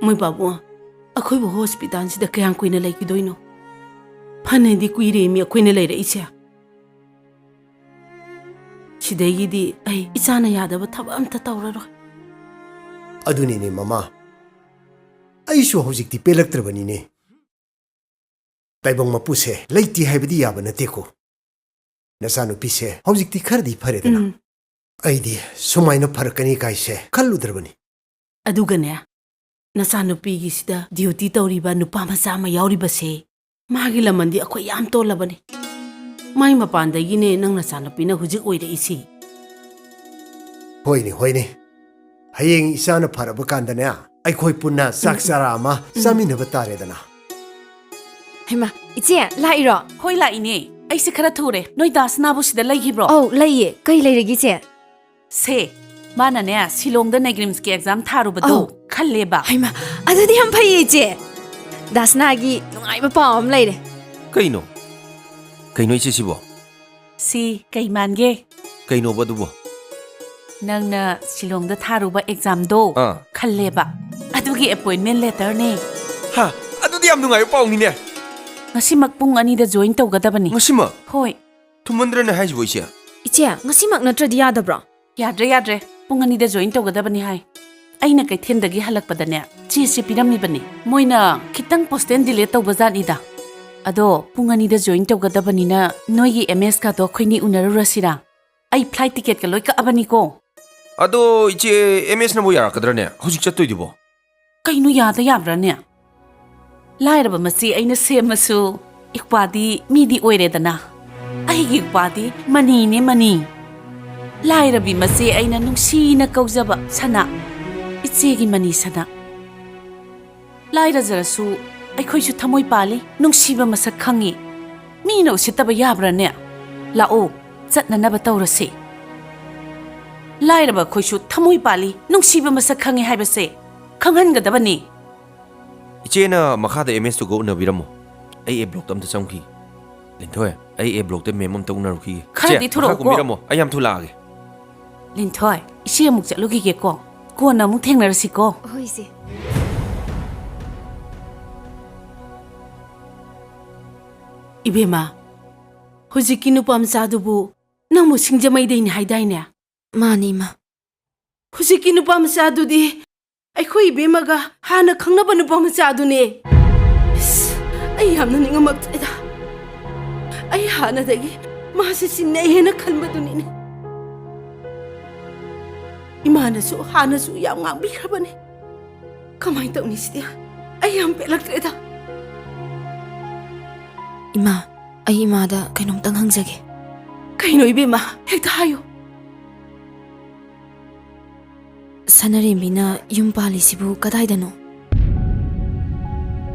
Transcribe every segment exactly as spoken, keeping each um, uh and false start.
ꯃꯣꯏ ꯄꯥꯕꯨꯡ, ꯑꯩꯈꯣꯏꯕꯨ ꯍꯣꯁꯄꯤꯇꯥꯜꯁꯤꯗ ꯀꯌꯥꯝ ꯀꯨꯏꯅ ꯂꯩꯈꯤꯗꯣꯏꯅꯣ? ꯐꯅꯗꯤ ꯀꯨꯏꯔꯦꯃꯤ ꯑꯩꯈꯣꯏꯅ ꯂꯩꯔꯛꯏꯁꯦ꯫ ꯁꯤꯗꯒꯤꯗꯤ ꯑꯩ ꯏꯆꯥꯅ ꯌꯥꯗꯕ ꯊꯕꯛ ꯑꯝꯇ ꯇꯧꯔꯔꯣꯏ꯫ ꯑꯗꯨꯅꯤꯅꯦ ꯃꯃꯥ, ꯑꯩꯁꯨ ꯍꯧꯖꯤꯛꯇꯤ ꯄꯦꯜꯂꯛꯇ꯭ꯔꯕꯅꯤꯅꯦ꯫ ꯇꯥꯏꯕꯪ ꯃꯄꯨꯁꯦ ꯂꯩꯇꯦ ꯍꯥꯏꯕꯗꯤ ꯌꯥꯕ ꯅꯠꯇꯦꯀꯣ꯫ ꯅꯆꯥꯅꯨꯄꯤꯁꯦ ꯍꯧꯖꯤꯛꯇꯤ ꯈꯔꯗꯤ ꯐꯔꯦꯗꯅ꯫ ꯎꯝ꯫ ꯑꯩꯗꯤ ꯁꯨꯃꯥꯏꯅ ꯐꯔꯛꯀꯅꯤ ꯀꯥꯏꯁꯦ ꯈꯜꯂꯨꯗ꯭ꯔꯕꯅꯤ꯫ ꯑꯗꯨꯒꯅꯦ, ꯅꯆꯥꯅꯨꯄꯤꯒꯤꯁꯤꯗ ꯗ꯭ꯌꯨꯇꯤ ꯇꯧꯔꯤꯕ ꯅꯨꯄꯥ ꯃꯆꯥ ꯑꯃ ꯌꯥꯎꯔꯤꯕꯁꯦ, ꯃꯥꯒꯤ ꯂꯃꯟꯗꯤ ꯑꯩꯈꯣꯏ ꯌꯥꯝ ꯇꯣꯜꯂꯕꯅꯤ꯫ ꯃꯥꯏ ꯃꯄꯥꯟꯗꯒꯤꯅꯦ ꯅꯪ ꯅꯆꯥꯅꯨꯄꯤꯅ ꯍꯧꯖꯤꯛ ꯑꯣꯏꯔꯛꯏꯁꯤ꯫ ꯍꯣꯏꯅꯦ, ꯍꯣꯏꯅꯦ꯫ ꯍꯌꯦꯡ ꯏꯆꯥꯅ ꯐꯔꯕ ꯀꯥꯟꯗꯅꯦ, ꯑꯩꯈꯣꯏ ꯄꯨꯟꯅ ꯆꯥꯛ ꯎꯝ, ꯎꯝ꯫ ꯆꯔꯥ ꯑꯃ ꯎꯝ꯫ ꯆꯥꯃꯤꯟꯅꯕ ꯇꯥꯔꯦꯗꯅ꯫ ꯍꯩꯃꯥ, ꯏꯆꯦ, ꯂꯥꯛꯏꯔꯣ? ꯍꯣꯏ, ꯂꯥꯛꯏꯅꯦ꯫ ꯑꯩꯁꯦ ꯈꯔ ꯊꯨꯔꯦ꯫ ꯅꯣꯏ ꯗꯥꯁꯅꯥꯕꯨ ꯁꯤꯗ ꯂꯩꯈꯤꯕ꯭ꯔꯣ? ꯑꯧ, ꯂꯩꯌꯦ꯫ ꯀꯩ ꯂꯩꯔꯒꯦ, ꯏꯆꯦ? ꯁꯦ, ꯃꯥꯅꯅꯦ, ꯁꯤꯂꯣꯡꯗ ꯅꯦꯒ꯭ꯔꯤꯝꯁꯀꯤ ꯑꯦꯛꯖꯥꯝ ꯊꯥꯔꯨꯕꯗꯣ ꯑꯧ꯫ ꯈꯜꯂꯦꯕ꯫ ꯍꯩꯃꯥ, ꯑꯗꯨꯗꯤ ꯌꯥꯝ ꯐꯩꯌꯦ, ꯏꯆꯦ꯫ ꯗꯥꯁꯅꯥꯒꯤ ꯅꯨꯡꯉꯥꯏꯕ ꯄꯥꯎ ꯑꯃ ꯂꯩꯔꯦ꯫ ꯀꯩꯅꯣ? ꯀꯩꯅꯣ, ꯏꯆꯦ, ꯁꯤꯕꯣ? ꯁꯤ ꯀꯩ ꯃꯥꯟꯒꯦ? ꯀꯩꯅꯣꯕ ꯑꯗꯨꯕꯣ? ꯅꯪꯅ ꯁꯤꯂꯣꯡꯗ ꯊꯥꯔꯨꯕ ꯑꯦꯛꯖꯥꯝꯗꯣ ꯑꯥ꯫ ꯈꯜꯂꯦꯕ꯫ ꯑꯗꯨꯒꯤ ꯑꯦꯄꯣꯏꯟꯃꯦꯟ ꯂꯦꯇꯔꯅꯦ꯫ ꯍꯥ, ꯑꯗꯨꯗꯤ ꯌꯥꯝ ꯅꯨꯡꯉꯥꯏꯕ ꯄꯥꯎꯅꯤꯅꯦ꯫ ꯉꯁꯤꯃꯛ ꯄꯨꯡ ꯑꯅꯤꯗ ꯖꯣꯏꯟ ꯇꯧꯒꯗꯕꯅꯤ꯫ ꯉꯁꯤꯃꯛ? ꯍꯣꯏ꯫ ꯊꯨꯃꯟꯗ꯭ꯔꯅꯦ ꯍꯥꯏꯁꯤꯕꯣ, ꯏꯆꯦ? ꯏꯆꯦ, ꯉꯁꯤꯃꯛ ꯅꯠꯇ꯭ꯔꯗꯤ ꯌꯥꯗꯕ꯭ꯔꯣ? ꯌꯥꯗ꯭ꯔꯦ, ꯌꯥꯗ꯭ꯔꯦ꯫ ꯄꯨꯡ ꯑꯅꯤꯗ ꯖꯣꯏꯟ ꯇꯧꯒꯗꯕꯅꯤ ꯍꯥꯏ꯫ ꯑꯩꯅ ꯀꯩꯊꯦꯜꯗꯒꯤ ꯍꯜꯂꯛꯄꯗꯅꯦ, ꯆꯦꯁꯦ ꯄꯤꯔꯝꯃꯤꯕꯅꯤ꯫ ꯃꯣꯏꯅ ꯈꯤꯇꯪ ꯄꯣꯁꯇꯦꯜ ꯗꯤꯂꯦ ꯇꯧꯕ ꯖꯥꯠꯅꯤꯗ꯫ ꯑꯗꯣ ꯄꯨꯡ ꯑꯅꯤꯗ ꯖꯣꯏꯟ ꯇꯧꯒꯗꯕꯅꯤꯅ ꯅꯣꯏꯒꯤ ꯑꯦꯝ ꯑꯦꯁꯀꯗꯣ ꯑꯩꯈꯣꯏꯅꯤ ꯎꯅꯔꯨꯔꯁꯤꯔꯥ? ꯑꯩ ꯐ꯭ꯂꯥꯏꯠ ꯇꯤꯀꯦꯠꯀ ꯂꯣꯏ ꯀꯛꯑꯕꯅꯤꯀꯣ꯫ ꯑꯗꯣ ꯏꯆꯦ, ꯑꯦꯝ ꯑꯦꯁꯅꯕꯨ ꯌꯥꯔꯛꯀꯗ꯭ꯔꯅꯦ ꯍꯧꯖꯤꯛ ꯆꯠꯇꯣꯏꯗꯨꯕꯣ? ꯀꯩꯅꯣ, ꯌꯥꯗ ꯌꯥꯕ꯭ꯔꯥꯅꯦ? ꯂꯥꯏꯔꯕ ꯃꯆꯦ ꯑꯩꯅ ꯁꯦꯝꯃꯁꯨ ꯏꯄ꯭ꯋꯥꯗꯤ ꯃꯤꯗꯤ ꯑꯣꯏꯔꯦꯗꯅ꯫ ꯑꯩꯒꯤ ꯏꯄ꯭ꯋꯥꯗꯤ ꯃꯅꯤꯅꯦ, ꯃꯅꯤ꯫ ꯂꯥꯏꯔꯕꯤ ꯃꯆꯦ ꯑꯩꯅ ꯅꯨꯡꯁꯤꯅ ꯀꯧꯖꯕ ꯁꯅꯥ, ꯏꯆꯦꯒꯤ ꯃꯅꯤ ꯁꯅꯥ꯫ ꯂꯥꯏꯔꯖꯔꯁꯨ ꯑꯩꯈꯣꯏꯁꯨ ꯊꯃꯣꯏ ꯄꯥꯜꯂꯤ, ꯅꯨꯡꯁꯤꯕ ꯃꯁꯛ ꯈꯪꯉꯤ꯫ ꯃꯤꯅ ꯎꯁꯤꯠꯇꯕ ꯌꯥꯕ꯭ꯔꯥꯅꯦ? ꯂꯥꯛꯑꯣ, ꯆꯠꯅꯅꯕ ꯇꯧꯔꯁꯤ꯫ ꯂꯥꯏꯔꯕ ꯑꯩꯈꯣꯏꯁꯨ ꯊꯃꯣꯏ ꯄꯥꯜꯂꯤ, ꯅꯨꯡꯁꯤꯕ ꯃꯁꯛ ꯈꯪꯉꯤ ꯍꯥꯏꯕꯁꯦ ꯈꯪꯍꯟꯒꯗꯕꯅꯤ꯫ ꯏꯆꯦꯅ ꯃꯈꯥꯗ ꯑꯦꯝ ꯑꯦꯁꯇꯨꯒ ꯎꯅꯕꯤꯔꯝꯃꯣ꯫ ꯑꯩ ꯑꯦ ꯕ꯭ꯂꯣꯛꯇ ꯑꯝꯇ ꯆꯪꯈꯤ꯫ ꯂꯤꯟꯊꯣꯏ, ꯑꯩ ꯑꯦ ꯕ꯭ꯂꯣꯛꯇ ꯃꯦꯝ ꯑꯝꯇ ꯎꯅꯔꯨꯈꯤꯒꯦ꯫ ꯈꯔꯗꯤ ꯏꯆꯦ, ꯃꯈꯥ ꯊꯨꯔꯛꯎꯀꯣ꯫ ꯀꯨꯝꯕꯤꯔꯝꯃꯣ, ꯑꯩ ꯌꯥꯝ ꯊꯨꯂꯥꯛꯑꯒꯦ꯫ ꯂꯤꯟꯊꯣꯏ, ꯏꯆꯦ ꯑꯃꯨꯛ ꯆꯠꯂꯨꯈꯤꯒꯦꯀꯣ꯫ ꯀꯣꯟꯅ ꯑꯃꯨꯛ ꯊꯦꯡꯅꯔꯁꯤꯀꯣ꯫ ꯍꯣꯏ, ꯏꯆꯦ꯫ ꯏꯕꯦꯝꯃ, ꯍꯧꯖꯤꯛꯀꯤ ꯅꯨꯄꯥ ꯃꯆꯥꯗꯨꯕꯨ ꯅꯪꯕꯨ ꯁꯤꯡꯖꯃꯩꯗꯩꯅꯤ ꯍꯥꯏꯗꯥꯏꯅꯦ? ꯃꯥꯅꯤ, ꯏꯃꯥ꯫ ꯍꯧꯖꯤꯛꯀꯤ ꯅꯨꯄꯥ ꯃꯆꯥꯗꯨꯗꯤ ꯑꯩꯈꯣꯏ ꯏꯕꯦꯝꯃꯒ ꯍꯥꯟꯅ ꯈꯪꯅꯕ ꯅꯨꯄꯥ ꯃꯆꯥꯗꯨꯅꯦ꯫ ꯏꯁ, ꯑꯩ ꯌꯥꯝꯅ ꯅꯤꯡꯉꯝꯃꯛꯇ꯭ꯔꯦꯗ꯫ ꯑꯩ ꯍꯥꯟꯅꯗꯒꯤ ꯃꯥꯁꯦ ꯆꯤꯡꯅꯩ ꯍꯥꯏꯅ ꯈꯟꯕꯗꯨꯅꯤꯅꯦ꯫ ꯏꯃꯥꯅꯁꯨ ꯍꯥꯟꯅꯁꯨ ꯌꯥꯝ ꯉꯥꯡꯕꯤꯈ꯭ꯔꯕꯅꯦ꯫ ꯀꯃꯥꯏꯅ ꯇꯧꯅꯤ ꯁꯤꯗꯤ? ꯑꯩ ꯌꯥꯝ ꯄꯦꯜꯂꯛꯇ꯭ꯔꯦꯗ꯫ ꯏꯃꯥ, ꯑꯩ ꯏꯃꯥꯗ ꯀꯩꯅꯣꯝꯇꯪ ꯍꯪꯖꯒꯦ꯫ ꯀꯩꯅꯣ ꯏꯕꯦꯝꯃ? ꯍꯦꯛꯇ ꯍꯥꯏꯌꯨ꯫ ꯁꯅꯥꯔꯦꯝꯕꯤꯅ ꯌꯨꯝ ꯄꯥꯜꯂꯤꯁꯤꯕꯨ ꯀꯗꯥꯏꯗꯅꯣ?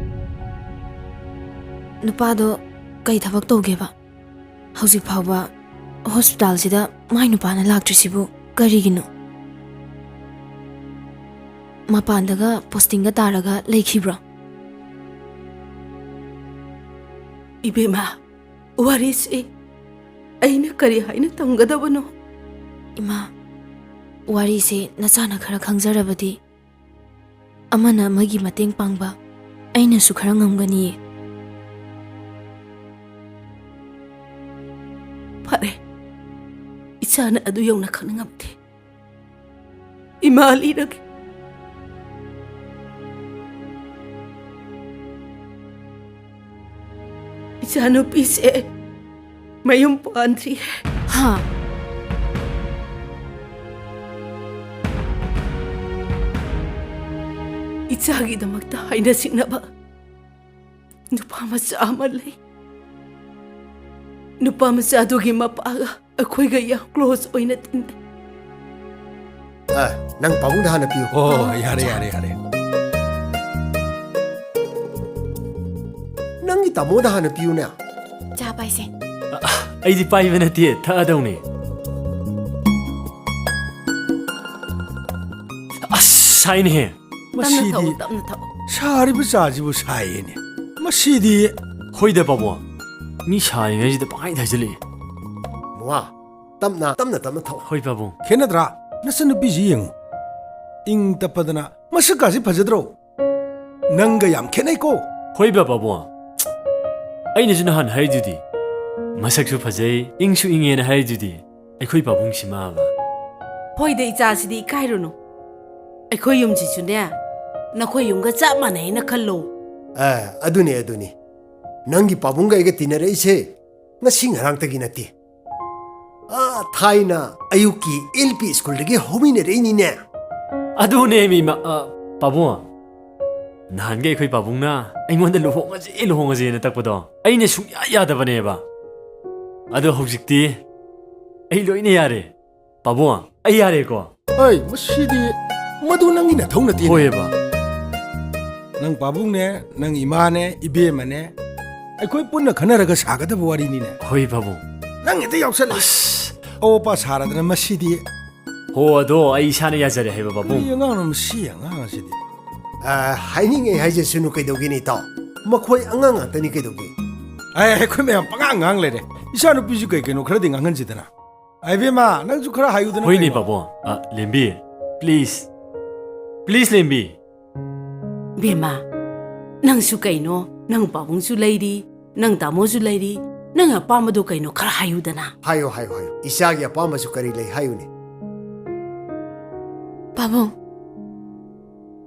ꯅꯨꯄꯥꯗꯣ ꯀꯩ ꯊꯕꯛ ꯇꯧꯒꯦꯕ? ꯍꯧꯖꯤꯛ ꯐꯥꯎꯕ ꯍꯣꯁꯄꯤꯇꯥꯜꯁꯤꯗ ꯃꯥꯏ ꯅꯨꯄꯥꯅ ꯂꯥꯛꯇ꯭ꯔꯤꯁꯤꯕꯨ ꯀꯔꯤꯒꯤꯅꯣ? ꯃꯄꯥꯟꯗꯒ ꯄꯣꯁꯇꯤꯡꯒ ꯇꯥꯔꯒ ꯂꯩꯈꯤꯕ꯭ꯔꯣ? ꯏꯕꯦꯝꯃ, ꯋꯥꯔꯤꯁꯤ ꯑꯩꯅ ꯀꯔꯤ ꯍꯥꯏꯅ ꯇꯝꯒꯗꯕꯅꯣ? ꯏꯃꯥ, ꯋꯥꯔꯤꯁꯦ ꯅꯆꯥꯅ ꯈꯔ ꯈꯪꯖꯔꯕꯗꯤ ꯑꯃꯅ ꯑꯃꯒꯤ ꯃꯇꯦꯡ ꯄꯥꯡꯕ ꯑꯩꯅꯁꯨ ꯈꯔ ꯉꯝꯒꯅꯤꯌꯦ꯫ ꯐꯔꯦ, ꯏꯆꯥꯅ ꯑꯗꯨ ꯌꯧꯅ ꯈꯪꯅꯤꯡꯉꯕꯗꯤ ꯏꯃꯥ ꯂꯤꯔꯒꯦ꯫ ꯏꯆꯥꯅꯨꯄꯤꯁꯦ ꯃꯌꯨꯝ ꯄꯥꯟꯗ꯭ꯔꯤ꯫ ꯍꯥ? ꯏꯆꯥꯒꯤꯗꯃꯛꯇ ꯍꯥꯏꯅ ꯁꯤꯡꯅꯕ ꯅꯨꯄꯥ ꯃꯆꯥ ꯑꯃ ꯂꯩ꯫ ꯅꯨꯄꯥ ꯃꯆꯥꯗꯨꯒꯤ ꯃꯄꯥꯒ ꯑꯩꯈꯣꯏꯒ ꯌꯥꯝ ꯀ꯭ꯂꯣꯖ ꯑꯣꯏꯅ ꯇꯤꯟꯅꯩ꯫ ꯑ, ꯅꯪ ꯄꯥꯕꯨꯡꯗ ꯍꯥꯟꯅ ꯄꯤꯌꯨ꯫ ꯍꯣ, ꯍꯣ, ꯍꯣ, ꯌꯥꯔꯦ, ꯌꯥꯔꯦ, ꯌꯥꯔꯦ꯫ ꯅꯪꯒꯤ ꯇꯥꯃꯣꯗ ꯍꯥꯟꯅ ꯄꯤꯌꯨꯅꯦ꯫ ꯆꯥ ꯄꯥꯏꯁꯦ꯫ ꯑ, ꯑꯩꯗꯤ ꯄꯥꯏꯕ ꯅꯠꯇꯦ, ꯊꯛꯑꯗꯧꯅꯦ꯫ ꯑꯁ, ꯁꯥꯏꯅꯦꯍꯦ꯫ ꯇꯞꯅ ꯃꯁꯤꯗꯤ ꯊꯛꯑꯣ, ꯇꯞꯅ ꯊꯛꯑꯣ꯫ ꯁꯥꯔꯤꯕ ꯆꯥꯁꯤꯕꯨ ꯁꯥꯏꯌꯦꯅꯦ꯫ ꯃꯁꯤꯗꯤ꯫ ꯍꯣꯏꯗ, ꯄꯥꯕꯨꯡ꯫ ꯃꯤ ꯁꯥꯔꯤꯉꯩꯁꯤꯗ ꯄꯪꯍꯥꯏꯗ ꯍꯥꯏꯖꯤꯜꯂꯛꯑꯦ꯫ ꯃꯋꯥ, ꯇꯞꯅ, ꯇꯞꯅ, ꯇꯞꯅ ꯊꯛꯑꯣ꯫ ꯍꯣꯏ, ꯄꯥꯕꯨꯡ꯫ ꯈꯦꯠꯅꯗ꯭ꯔꯥ? ꯅꯆꯟꯅꯨꯄꯤꯁꯤ ꯌꯦꯡꯉꯨ꯫ ꯏꯪ ꯇꯞꯄꯗꯅ ꯃꯁꯛꯀꯥꯁꯤ ꯐꯖꯗ꯭ꯔꯣ? ꯅꯪꯒ ꯌꯥꯝ ꯈꯦꯠꯅꯩꯀꯣ꯫ ꯍꯣꯏꯕ, ꯄꯥꯕꯨꯡ꯫ ꯑꯩꯅꯁꯨ ꯅꯍꯥꯟ ꯍꯥꯏꯔꯤꯗꯨꯗꯤ, ꯃꯁꯛꯁꯨ ꯐꯖꯩ, ꯏꯪꯁꯨ ꯏꯪꯉꯦꯅ ꯍꯥꯏꯔꯤꯗꯨꯗꯤ, ꯑꯩꯈꯣꯏ ꯄꯥꯕꯨꯡꯁꯤꯃꯕ꯫ ꯍꯣꯏꯗ, ꯏꯆꯥꯁꯤꯗꯤ ꯏꯀꯥꯏꯔꯨꯅꯨ꯫ ꯑꯩꯈꯣꯏ ꯌꯨꯝꯁꯤꯁꯨꯅꯦ, ꯅꯈꯣꯏ ꯌꯨꯝꯒ ꯆꯞ ꯃꯥꯟꯅꯩꯅ ꯈꯜꯂꯣ꯫ ꯑꯦ, ꯑꯗꯨꯅꯤ, ꯑꯗꯨꯅꯤ꯫ ꯅꯪꯒꯤ ꯄꯥꯕꯨꯡꯒ ꯑꯩꯒ ꯇꯤꯟꯅꯔꯛꯏꯁꯦ ꯉꯁꯤ ꯉꯔꯥꯡꯇꯒꯤ ꯅꯠꯇꯦ꯫ ꯑꯥ, ꯊꯥꯏꯅ ꯑꯌꯨꯛꯀꯤ L P schoolꯗꯒꯤ ꯍꯧꯃꯤꯟꯅꯔꯛꯏꯅꯤꯅꯦ꯫ ꯑꯗꯨꯅꯦ ꯃꯤ ꯃ-, ꯑ, ꯄꯥꯕꯨꯡ꯫ ꯅꯍꯥꯟꯒꯩ ꯑꯩꯈꯣꯏ ꯄꯥꯕꯨꯡꯅ ꯑꯩꯉꯣꯟꯗ "ꯂꯨꯍꯣꯡꯉꯁꯦ, ꯂꯨꯍꯣꯡꯉꯁꯦꯅ" ꯇꯛꯄꯗꯣ ꯑꯩꯅ ꯁꯨꯡꯌꯥ ꯌꯥꯗꯕꯅꯦꯕ꯫ ꯑꯗꯣ ꯍꯧꯖꯤꯛꯇꯤ ꯑꯩ ꯂꯣꯏꯅ ꯌꯥꯔꯦ꯫ ꯄꯥꯕꯨꯡ, ꯑꯩ ꯌꯥꯔꯦꯀꯣ? ꯑꯩ, ꯃꯁꯤꯗꯤ, ꯃꯗꯨ ꯅꯪꯒꯤ ꯅꯊꯧ ꯅꯠꯇꯦꯅꯦ꯫ ꯍꯣꯏꯑꯕ꯫ ꯅꯪ ꯄꯥꯕꯨꯡꯅꯦ, ꯅꯪ ꯏꯃꯥꯅꯦ, ꯏꯕꯦꯝꯃꯅꯦ, ꯑꯩꯈꯣꯏ ꯄꯨꯟꯅ ꯈꯟꯅꯔꯒ ꯁꯥꯒꯗꯕ ꯋꯥꯔꯤꯅꯤꯅꯦ꯫ ꯍꯣꯏ, ꯄꯥꯕꯨꯡ꯫ ꯅꯪ ꯍꯦꯛꯇ ꯌꯥꯎꯁꯜꯂꯛꯏ꯫ ꯑꯁ꯫ ꯑꯋꯣꯠ ꯑꯄꯥ ꯁꯥꯔꯗꯅ ꯃꯁꯤꯗꯤ꯫ ꯍꯣ, ꯑꯗꯣ ꯑꯩ ꯏꯁꯥꯅ ꯌꯥꯖꯔꯦ ꯍꯥꯏꯕ, ꯄꯥꯕꯨꯡ꯫ ꯀꯔꯤ ꯑꯉꯥꯡꯅꯣ ꯃꯁꯤ ꯑꯉꯥꯡ ꯑꯁꯤꯗꯤ? ꯑ, ꯍꯥꯏꯅꯤꯡꯉꯦ ꯍꯥꯏꯖꯁꯅꯨ ꯀꯩꯗꯧꯒꯦꯅꯦ, ꯏꯇꯥꯎ? ꯃꯈꯣꯏ ꯑꯉꯥꯡ ꯉꯥꯛꯇꯅꯤ ꯀꯩꯗꯧꯒꯦ? ꯑꯦ, ꯑꯩꯈꯣꯏ ꯃꯌꯥꯝ ꯄꯉꯥꯡ ꯉꯥꯡ ꯂꯩꯔꯦ꯫ ꯏꯆꯥꯅꯨꯄꯤꯁꯨ ꯀꯩ ꯀꯩꯅꯣ ꯈꯔꯗꯤ ꯉꯥꯡꯍꯟꯁꯤꯗꯅ꯫ ꯑꯥꯏ, ꯏꯕꯦꯝꯃ, ꯅꯪꯁꯨ ꯈꯔ ꯍꯥꯏꯌꯨꯗꯅ ꯍꯣꯏꯅꯦ, ꯀꯩꯅꯣ? ꯄꯥꯕꯨꯡ꯫ ꯑ, ꯂꯦꯝꯕꯤ, please꯫ Please, ꯂꯦꯝꯕꯤ꯫ ꯕꯦꯝꯃ, ꯅꯪꯁꯨ ꯀꯩꯅꯣ? ꯅꯪ ꯄꯥꯕꯨꯡꯁꯨ ꯂꯩꯔꯤ, ꯅꯪ ꯇꯥꯃꯣꯁꯨ ꯂꯩꯔꯤ꯫ ꯅꯪ ꯑꯄꯥꯝꯕꯗꯣ ꯀꯩꯅꯣ? ꯈꯔ ꯍꯥꯏꯌꯨꯗꯅ꯫ ꯍꯥꯏꯌꯨ, ꯍꯥꯏꯌꯨ, ꯍꯥꯏꯌꯨ꯫ ꯏꯆꯥꯒꯤ ꯑꯄꯥꯝꯕꯁꯨ ꯀꯔꯤ ꯂꯩ? ꯍꯥꯏꯌꯨꯅꯦ꯫ ꯄꯥꯕꯨꯡ,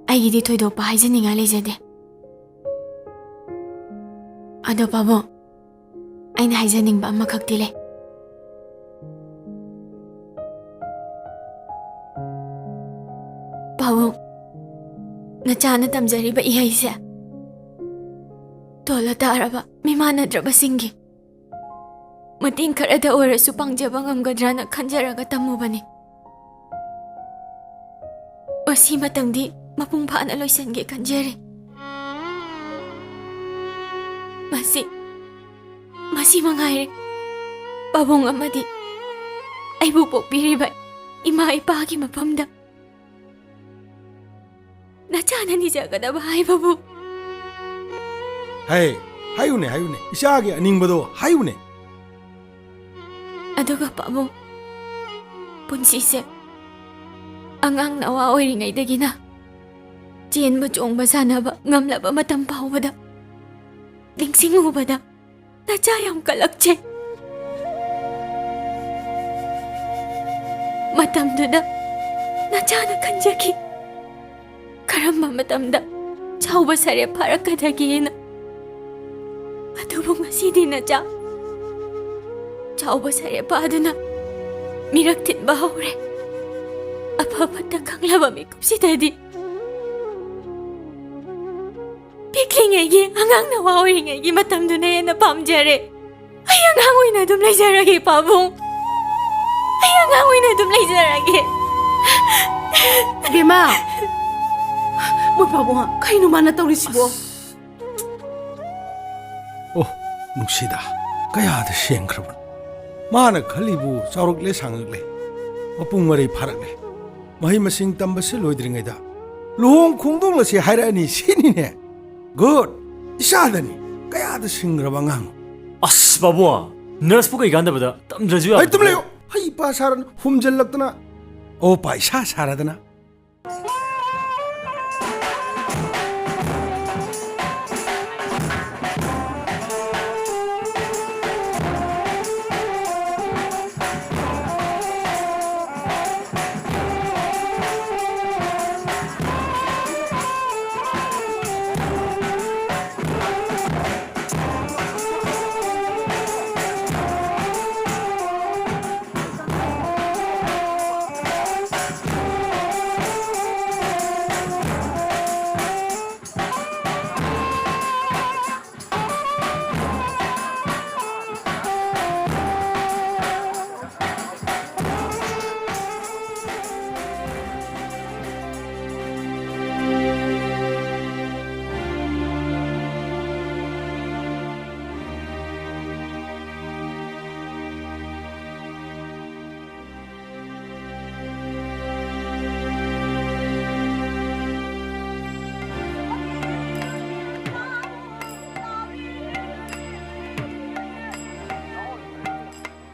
ꯑꯩꯒꯤꯗꯤ ꯊꯣꯏꯗꯣꯛꯄ ꯍꯥꯏꯖꯅꯤꯡꯉꯥꯏ ꯂꯩꯖꯗꯦ꯫ ꯑꯗꯣ ꯄꯥꯕꯨꯡ, ꯑꯩꯅ ꯍꯥꯏꯖꯅꯤꯡꯕ ꯑꯃꯈꯛꯇꯤ ꯂꯩ꯫ ꯄꯥꯕꯨꯡ, ꯅꯆꯥꯅ ꯇꯝꯖꯔꯤꯕ ꯏꯍꯩꯁꯦ ꯇꯣꯜꯂ ꯇꯥꯔꯕ ꯃꯤꯃꯥꯟꯅꯗ꯭ꯔꯕꯁꯤꯡꯒꯤ ꯃꯇꯦꯡ ꯈꯔꯗ ꯑꯣꯏꯔꯁꯨ ꯄꯥꯡꯖꯕ ꯉꯝꯒꯗ꯭ꯔꯅ ꯈꯟꯖꯔꯒ ꯇꯝꯃꯨꯕꯅꯤ꯫ ꯃꯁꯤꯃꯇꯪꯗꯤ ꯃꯄꯨꯡ ꯐꯥꯅ ꯂꯣꯏꯁꯤꯟꯒꯦ ꯈꯟꯖꯔꯤ꯫ ꯃꯁꯤ, ꯃꯁꯤ ꯃꯉꯥꯏꯔꯦ꯫ ꯄꯥꯕꯨꯡ ꯑꯃꯗꯤ ꯑꯩꯕꯨ ꯄꯣꯛꯄꯤꯔꯤꯕ ꯏꯃꯥ ꯏꯄꯥꯒꯤ ꯃꯐꯝꯗ ꯅꯆꯥꯅ ꯅꯤꯖꯒꯗꯕ ꯍꯥꯏꯕꯕꯨ꯫ ꯍꯥꯏ, ꯍꯥꯏꯌꯨꯅꯦ, ꯍꯥꯏꯌꯨꯅꯦ꯫ ꯏꯆꯥꯒꯤ ꯑꯅꯤꯡꯕꯗꯣ ꯍꯥꯏꯌꯨꯅꯦ꯫ ꯑꯗꯨꯒ ꯄꯥꯕꯨꯡ, ꯄꯨꯟꯁꯤꯁꯦ ꯑꯉꯥꯡ ꯅꯋꯥ ꯑꯣꯏꯔꯤꯉꯩꯗꯒꯤꯅ ꯆꯦꯟꯕ ꯆꯣꯡꯕ ꯁꯥꯟꯅꯕ ꯉꯝꯂꯕ ꯃꯇꯝ ꯐꯥꯎꯕꯗ ꯅꯤꯡꯁꯤꯡꯉꯨꯕꯗ ꯅꯆꯥ ꯌꯥꯝ ꯀꯜꯂꯛꯆꯩ꯫ ꯃꯇꯝꯗꯨꯗ ꯅꯆꯥꯅ ꯈꯟꯖꯈꯤ, ꯀꯔꯝꯕ ꯃꯇꯝꯗ ꯆꯥꯎꯕ ꯁꯔꯦꯞ ꯐꯥꯔꯛꯀꯗꯒꯦꯅ꯫ ꯑꯗꯨꯕꯨ ꯉꯁꯤꯗꯤ ꯅꯆꯥ ꯆꯥꯎꯕ ꯁꯔꯦꯞ ꯐꯥꯗꯨꯅ ꯃꯤꯔꯛ ꯊꯤꯟꯕ ꯍꯧꯔꯦ꯫ ꯑꯐ ꯐꯠꯇ ꯈꯪꯂꯕ ꯃꯤꯀꯨꯞꯁꯤꯗꯗꯤ ꯄꯤꯛꯂꯤꯉꯩꯒꯤ, ꯑꯉꯥꯡ ꯅꯋꯥ ꯑꯣꯏꯔꯤꯉꯩꯒꯤ ꯃꯇꯝꯗꯨꯅ ꯍꯦꯟꯅ ꯄꯥꯝꯖꯔꯦ꯫ ꯑꯩ ꯑꯉꯥꯡ ꯑꯣꯏꯅ ꯑꯗꯨꯝ ꯂꯩꯖꯔꯒꯦ, ꯄꯥꯕꯨꯡ꯫ ꯑꯩ ꯑꯉꯥꯡ ꯑꯣꯏꯅ ꯑꯗꯨꯝ ꯂꯩꯖꯔꯒꯦ꯫ ꯕꯦꯝꯃ! ꯃꯣꯏ ꯄꯥꯕꯨꯡ, ꯀꯩꯅꯣ ꯃꯥꯅ ꯇꯧꯔꯤꯁꯤꯕꯣ? ꯑꯣ, ꯅꯨꯡꯁꯤꯗ, ꯀꯌꯥꯗ ꯁꯦꯡꯈ꯭ꯔꯕꯅꯣ? ꯃꯥꯅ ꯈꯜꯂꯤꯕꯨ ꯆꯥꯎꯔꯛꯂꯦ, ꯁꯥꯡꯉꯛꯂꯦ, ꯃꯄꯨꯡ ꯃꯔꯩ ꯐꯥꯔꯛꯂꯦ꯫ ꯃꯍꯩ ꯃꯁꯤꯡ ꯇꯝꯕꯁꯦ ꯂꯣꯏꯗ꯭ꯔꯤꯉꯩꯗ ꯂꯨꯍꯣꯡ ꯈꯣꯡꯗꯣꯡꯂꯁꯤ ꯍꯥꯏꯔꯛꯑꯅꯤ ꯁꯤꯅꯤꯅꯦ꯫ ꯒꯨꯗ! ꯏꯆꯥꯗꯅꯤ꯫ ꯀꯌꯥꯗ ꯁꯤꯡꯈ꯭ꯔꯕ ꯑꯉꯥꯡꯅꯣ꯫ ꯑꯁ, ꯄꯥꯕꯨꯡ, ꯅꯔꯁꯄꯨ ꯀꯩ ꯀꯥꯟꯗꯕꯗ ꯇꯝꯗ꯭ꯔꯁꯨ ꯌꯥꯕ꯫ ꯑꯩ ꯇꯨꯝ ꯂꯩꯌꯨ꯫ ꯍꯩ ꯄꯥ ꯁꯥꯔꯅꯨ, ꯍꯨꯝꯖꯤꯜꯂꯛꯇꯅ ꯑꯣ ꯄꯥ ꯏꯁꯥ ꯁꯥꯔꯗꯅ꯫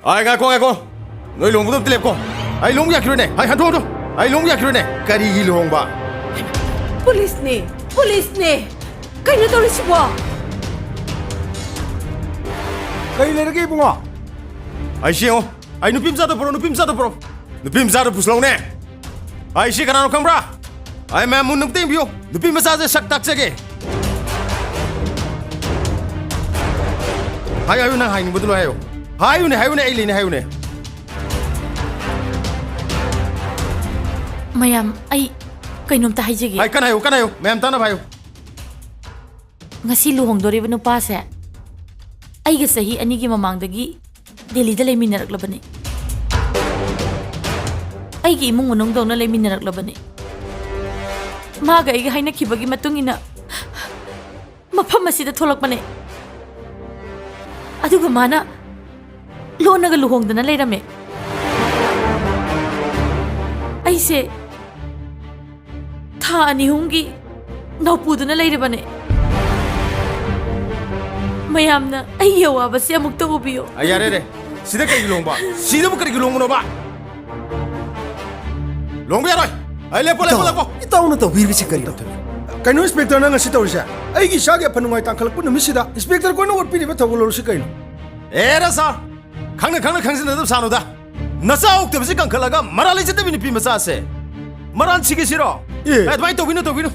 ꯑꯥꯏ, ꯉꯥꯏꯈꯣ, ꯉꯥꯏꯈꯣ꯫ ꯅꯣꯏ ꯂꯨꯍꯣꯡꯕꯗꯣ ꯑꯝꯇ ꯂꯦꯞꯀꯣ꯫ ꯑꯩ ꯂꯨꯍꯣꯡꯕ ꯌꯥꯈꯤꯔꯣꯏꯅꯦ꯫ ꯑꯩ ꯍꯟꯊꯣꯛ, ꯍꯟꯊꯣꯛ꯫ ꯑꯩ ꯂꯨꯍꯣꯡꯕ ꯌꯥꯈꯤꯔꯣꯏꯅꯦ꯫ ꯀꯔꯤꯒꯤ ꯂꯨꯍꯣꯡꯕ? ꯄꯨꯂꯤꯁꯅꯦ, ꯄꯨꯂꯤꯁꯅꯦ꯫ ꯀꯩꯅꯣ ꯇꯧꯔꯤꯁꯤꯕꯣ? ꯀꯔꯤ ꯂꯩꯔꯒꯦ, ꯏꯕꯨꯡꯉꯣ? ꯑꯩ ꯁꯤ ꯌꯦꯡꯉꯣ, ꯑꯩ ꯅꯨꯄꯤ ꯃꯆꯥꯗꯣ ꯄꯨꯔꯛꯑꯣ, ꯅꯨꯄꯤ ꯃꯆꯥꯗꯣ ꯄꯨꯔꯛꯑꯣ, ꯅꯨꯄꯤ ꯃꯆꯥꯗꯣ ꯄꯨꯁꯤꯜꯂꯛꯎꯅꯦ꯫ ꯑꯩ ꯁꯤ ꯀꯅꯥꯅꯣ ꯈꯪꯕ꯭ꯔꯥ? ꯑꯩ ꯃꯌꯥꯝ ꯃꯨꯟꯅ ꯑꯝꯇ ꯌꯦꯡꯕꯤꯌꯨ, ꯅꯨꯄꯤ ꯃꯆꯥꯁꯦ ꯁꯛ ꯇꯥꯛꯆꯒꯦ꯫ ꯍꯥꯏꯌꯨ, ꯍꯥꯏꯌꯨ, ꯅꯪ ꯍꯥꯏꯅꯤꯡꯕꯗꯨ ꯂꯣꯏ ꯍꯥꯏꯌꯨ꯫ ꯍꯥꯏꯌꯨꯅꯦ, ꯍꯥꯏꯌꯨꯅꯦ, ꯑꯩ ꯂꯩꯅꯦ, ꯍꯥꯏꯌꯨꯅꯦ꯫ ꯃꯌꯥꯝ, ꯑꯩ ꯀꯩꯅꯣꯝꯇ ꯍꯥꯏꯖꯒꯦ꯫ ꯍꯥꯏ, ꯀꯟꯅ ꯍꯥꯏꯌꯨ, ꯀꯟꯅ ꯍꯥꯏꯌꯨ, ꯃꯌꯥꯝ ꯇꯥꯅꯕ ꯍꯥꯏꯌꯨ꯫ ꯉꯁꯤ ꯂꯨꯍꯣꯡꯗꯣꯔꯤꯕ ꯅꯨꯄꯥꯁꯦ ꯑꯩꯒ ꯆꯍꯤ ꯑꯅꯤꯒꯤ ꯃꯃꯥꯡꯗꯒꯤ ꯗꯦꯜꯂꯤꯗ ꯂꯩꯃꯤꯟꯅꯔꯛꯂꯕꯅꯤ꯫ ꯑꯩꯒꯤ ꯏꯃꯨꯡ ꯃꯅꯨꯡꯗꯧꯅ ꯂꯩꯃꯤꯟꯅꯔꯛꯂꯕꯅꯤ꯫ ꯃꯥꯒ ꯑꯩꯒ ꯍꯥꯏꯅꯈꯤꯕꯒꯤ ꯃꯇꯨꯡ ꯏꯟꯅ ꯃꯐꯝ ꯑꯁꯤꯗ ꯊꯣꯛꯂꯛꯄꯅꯦ꯫ ꯑꯗꯨꯒ ꯃꯥꯅ ꯂꯣꯟꯅꯒ ꯂꯨꯍꯣꯡꯗꯅ ꯂꯩꯔꯝꯃꯦ꯫ ꯑꯩꯁꯦ ꯊꯥ ꯑꯅꯤ ꯑꯍꯨꯝꯒꯤ ꯅꯧꯄꯨꯗꯨꯅ ꯂꯩꯔꯕꯅꯦ꯫ ꯃꯌꯥꯝꯅ ꯑꯩꯒꯤ ꯑꯋꯥꯕꯁꯦ ꯑꯃꯨꯛꯇ ꯎꯕꯤꯌꯨ꯫ ꯑ, ꯌꯥꯔꯦ, ꯌꯥꯔꯦ꯫ ꯁꯤꯗ ꯀꯔꯤꯒꯤ ꯂꯨꯍꯣꯡꯕ? ꯁꯤꯗꯕꯨ ꯀꯔꯤꯒꯤ ꯂꯨꯍꯣꯡꯕꯅꯣꯕ? ꯂꯨꯍꯣꯡꯕ ꯌꯥꯔꯣꯏ꯫ ꯑꯩ ꯂꯦꯞꯄꯣ, ꯂꯦꯞꯄꯣ, ꯏꯇꯥꯎ, ꯂꯦꯞꯄꯣ꯫ ꯏꯇꯥꯎꯅ ꯇꯧꯕꯤꯔꯤꯕꯁꯤ ꯀꯔꯤꯅꯣ? ꯀꯩꯅꯣ, ꯏꯟꯁꯄꯦꯛꯇꯔ, ꯅꯪ ꯉꯁꯤ ꯇꯧꯔꯤꯁꯦ? ꯑꯩꯒꯤ ꯏꯆꯥꯒꯤ ꯑꯐ ꯅꯨꯡꯉꯥꯏ ꯇꯥꯡꯈꯠꯂꯛꯄ ꯅꯨꯃꯤꯠꯁꯤꯗ ꯏꯟꯁꯄꯦꯛꯇꯔ ꯈꯣꯏꯅ ꯑꯣꯠꯄꯤꯔꯤꯕ ꯊꯧꯒꯜꯂꯣꯟ ꯑꯁꯤ ꯀꯩꯅꯣ? ꯑꯦꯔꯥ ꯁꯥꯔ, ꯈꯪꯅ ꯈꯪꯅ ꯈꯪꯖꯤꯟꯅꯗꯕ ꯁꯥꯅꯨꯗ꯫ ꯅꯆꯥ ꯑꯣꯛꯇꯕꯁꯤ ꯀꯟꯈꯠꯂꯒ ꯃꯔꯥꯜ ꯂꯩꯖꯗꯕꯤ ꯅꯨꯄꯤ ꯃꯆꯥꯁꯦ ꯃꯔꯥꯜ ꯁꯤꯒꯦ ꯁꯤꯔꯣ? ꯑꯦ꯫ ꯑꯦ, ꯑꯗꯨꯃꯥꯏꯅ ꯇꯧꯕꯤꯅꯨ, ꯇꯧꯕꯤꯅꯨ꯫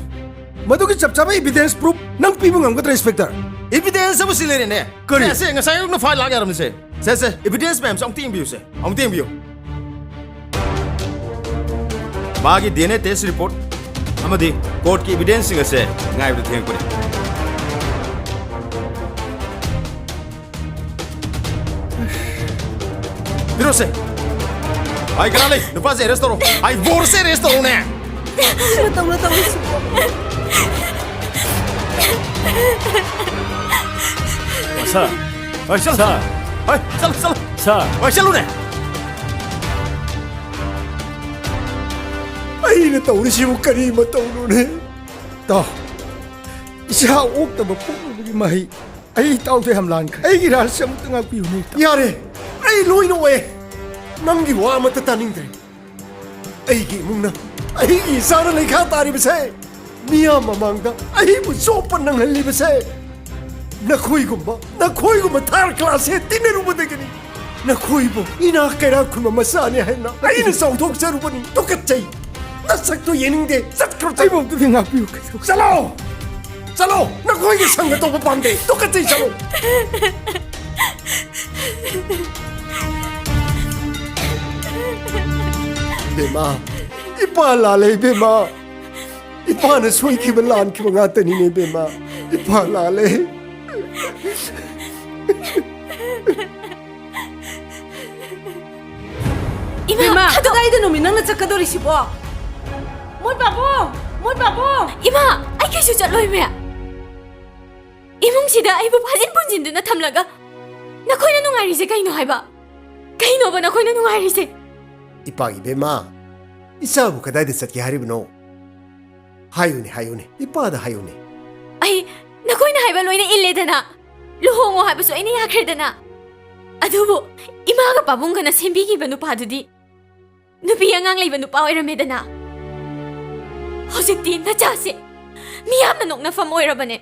ꯃꯗꯨꯒꯤ ꯆꯞ ꯆꯥꯕ evidence proof ꯅꯪ ꯄꯤꯕ ꯉꯝꯒꯗ꯭ꯔꯥ, ꯏꯟꯁꯄꯦꯛꯇꯔ? Evidence ꯑꯃ ꯁꯤ ꯂꯩꯔꯦꯅꯦ꯫ ꯀꯔꯤ? ꯁꯦ, ꯁꯦ, ꯉꯁꯥꯏ ꯑꯌꯨꯛꯅ file ꯂꯥꯛ ꯌꯥꯔꯝꯅꯤꯁꯦ꯫ ꯁꯦ, ꯁꯦ, evidence ꯃꯌꯥꯝꯁꯦ ꯑꯃꯨꯛꯇ ꯌꯦꯡꯕꯤꯌꯨꯁꯦ, ꯑꯃꯨꯛꯇ ꯌꯦꯡꯕꯤꯌꯨ꯫ ꯃꯥꯒꯤ D N A test report ꯑꯃꯗꯤ courtꯀꯤ evidenceꯁꯤꯡ ꯑꯁꯦ ꯉꯥꯏꯕꯗ ꯊꯦꯡꯉꯛꯄꯅꯤ꯫ ꯄꯤꯔꯣꯁꯦ꯫ ꯑꯩ ꯀꯅꯥ ꯂꯩ? ꯅꯨꯄꯥꯁꯦ arrest ꯇꯧꯔꯣ꯫ ꯑꯩ ꯕꯣꯔꯁꯦ arrest ꯇꯧꯔꯣꯅꯦ꯫ ꯇꯧꯅꯣ, ꯇꯧꯅꯣ꯫ ꯁꯥꯔ꯫ ꯍꯣꯏ, ꯆꯠꯂꯨ꯫ ꯁꯥꯔ꯫ ꯍꯣꯏ, ꯆꯠꯂꯨ, ꯆꯠꯂꯨ꯫ ꯁꯥꯔ꯫ ꯍꯣꯏ, ꯆꯠꯂꯨꯅꯦ꯫ ꯑꯩꯅ ꯇꯧꯔꯤꯁꯤꯕꯨ ꯀꯔꯤ ꯃꯇꯧꯅꯣꯅꯦ? ꯇꯥꯎ, ꯏꯆꯥ ꯑꯣꯛꯇꯕ ꯄꯣꯛꯅꯕꯒꯤ ꯃꯍꯩ ꯑꯩ ꯏꯇꯥꯎꯗ ꯌꯥꯝ ꯂꯥꯟꯈ꯭ꯔꯦ꯫ ꯑꯩꯒꯤ ꯔꯥꯖꯁꯦ ꯑꯃꯨꯛꯇ ꯉꯥꯛꯄꯤꯌꯨꯅꯦ, ꯏꯇꯥꯎ꯫ ꯌꯥꯔꯦ, ꯑꯩ ꯂꯣꯏꯅ ꯑꯣꯛꯑꯦ꯫ ꯅꯪꯒꯤ ꯋꯥ ꯑꯃꯠꯇ ꯇꯥꯅꯤꯡꯗ꯭ꯔꯦ꯫ ꯑꯩꯒꯤ ꯏꯃꯨꯡꯅ ꯑꯩꯒꯤ ꯏꯆꯥꯅ ꯂꯩꯈꯥ ꯇꯥꯔꯤꯕꯁꯦ, ꯃꯤꯌꯥꯝ ꯃꯃꯥꯡꯗ ꯑꯩꯕꯨ ꯆꯣꯞꯄ ꯅꯪꯍꯜꯂꯤꯕꯁꯦ, ꯅꯈꯣꯏꯒꯨꯝꯕ, ꯅꯈꯣꯏꯒꯨꯝꯕ third class ꯁꯦ ꯇꯤꯟꯅꯔꯨꯕꯗꯒꯤꯅꯤ꯫ ꯅꯈꯣꯏꯕꯨ ꯏꯅꯥꯛ ꯀꯩꯔꯥꯛ ꯈꯨꯟꯕ ꯃꯆꯥꯅꯤ ꯍꯥꯏꯅ ꯑꯩꯅ ꯆꯥꯎꯊꯣꯛꯆꯔꯨꯕꯅꯤ꯫ ꯇꯨꯀꯠꯆꯩ꯫ ꯅꯁꯛꯇꯨ ꯌꯦꯡꯅꯤꯡꯗꯦ꯫ ꯆꯠꯈ꯭ꯔꯣ, ꯆꯠ- ꯑꯩꯕꯨ ꯑꯝꯇꯗꯤ ꯉꯥꯛꯄꯤꯌꯨ, ꯀꯩꯗꯧ- ꯆꯠꯂꯣ! ꯆꯠꯂꯣ! ꯅꯈꯣꯏꯒꯤ ꯁꯪꯒ ꯇꯧꯕ ꯄꯥꯝꯗꯦ꯫ ꯇꯨꯀꯠꯆꯩ, ꯆꯠꯂꯣ! ꯏꯕꯦꯝꯃ, ꯏꯄꯥ ꯂꯥꯜꯂꯦ, ꯏꯕꯦꯝꯃ꯫ ꯏꯄꯥꯅ ꯁꯣꯏꯈꯤꯕ, ꯂꯥꯟꯈꯤꯕ ꯉꯥꯛꯇꯅꯤꯅꯦ, ꯏꯕꯦꯝꯃ꯫ ꯏꯄꯥ ꯂꯥꯜꯂꯦ꯫ ꯏꯃꯥ, ꯏꯃꯥ, ꯊꯥꯗꯣꯛ- ꯀꯗꯥꯏꯗꯅꯣꯃꯤ ꯅꯪꯅ ꯆꯠꯀꯗꯧꯔꯤꯁꯤꯕꯣ? ꯃꯣꯏ ꯄꯥꯕꯨꯡ! ꯃꯣꯏ ꯄꯥꯕꯨꯡ! ꯏꯃꯥ, ꯑꯩ ꯀꯩꯁꯨ ꯆꯠꯂꯣꯏꯃꯦ꯫ ꯏꯃꯨꯡꯁꯤꯗ ꯑꯩꯕꯨ ꯐꯥꯖꯤꯟ ꯄꯨꯟꯁꯤꯟꯗꯨꯅ ꯊꯝꯂꯒ ꯅꯈꯣꯏꯅ ꯅꯨꯡꯉꯥꯏꯔꯤꯁꯦ ꯀꯩꯅꯣ ꯍꯥꯏꯕ? ꯀꯩꯅꯣꯕ ꯅꯈꯣꯏꯅ ꯅꯨꯡꯉꯥꯏꯔꯤꯁꯦ? ꯏꯄꯥꯒꯤ ꯏꯕꯦꯝꯃ, ꯏꯆꯥꯕꯨ ꯀꯗꯥꯏꯗ ꯆꯠꯀꯦ ꯍꯥꯏꯔꯤꯕꯅꯣ? ꯍꯥꯏꯌꯨꯅꯦ, ꯍꯥꯏꯌꯨꯅꯦ, ꯏꯄꯥꯗ ꯍꯥꯏꯌꯨꯅꯦ꯫ ꯑꯩ ꯅꯈꯣꯏꯅ ꯍꯥꯏꯕ ꯂꯣꯏꯅ ꯏꯜꯂꯦꯗꯅ, ꯂꯨꯍꯣꯡꯉꯣ ꯍꯥꯏꯕꯁꯨ ꯑꯩꯅ ꯌꯥꯈ꯭ꯔꯦꯗꯅ꯫ ꯑꯗꯨꯕꯨ ꯏꯃꯥꯒ ꯄꯥꯕꯨꯡꯒꯅ ꯁꯦꯝꯕꯤꯈꯤꯕ ꯅꯨꯄꯥꯗꯨꯗꯤ ꯅꯨꯄꯤ ꯑꯉꯥꯡ ꯂꯩꯕ ꯅꯨꯄꯥ ꯑꯣꯏꯔꯝꯃꯦꯗꯅ꯫ ꯍꯧꯖꯤꯛꯇꯤ ꯅꯆꯥꯁꯦ ꯃꯤꯌꯥꯝꯅ ꯅꯣꯛꯅꯐꯝ ꯑꯣꯏꯔꯕꯅꯦ꯫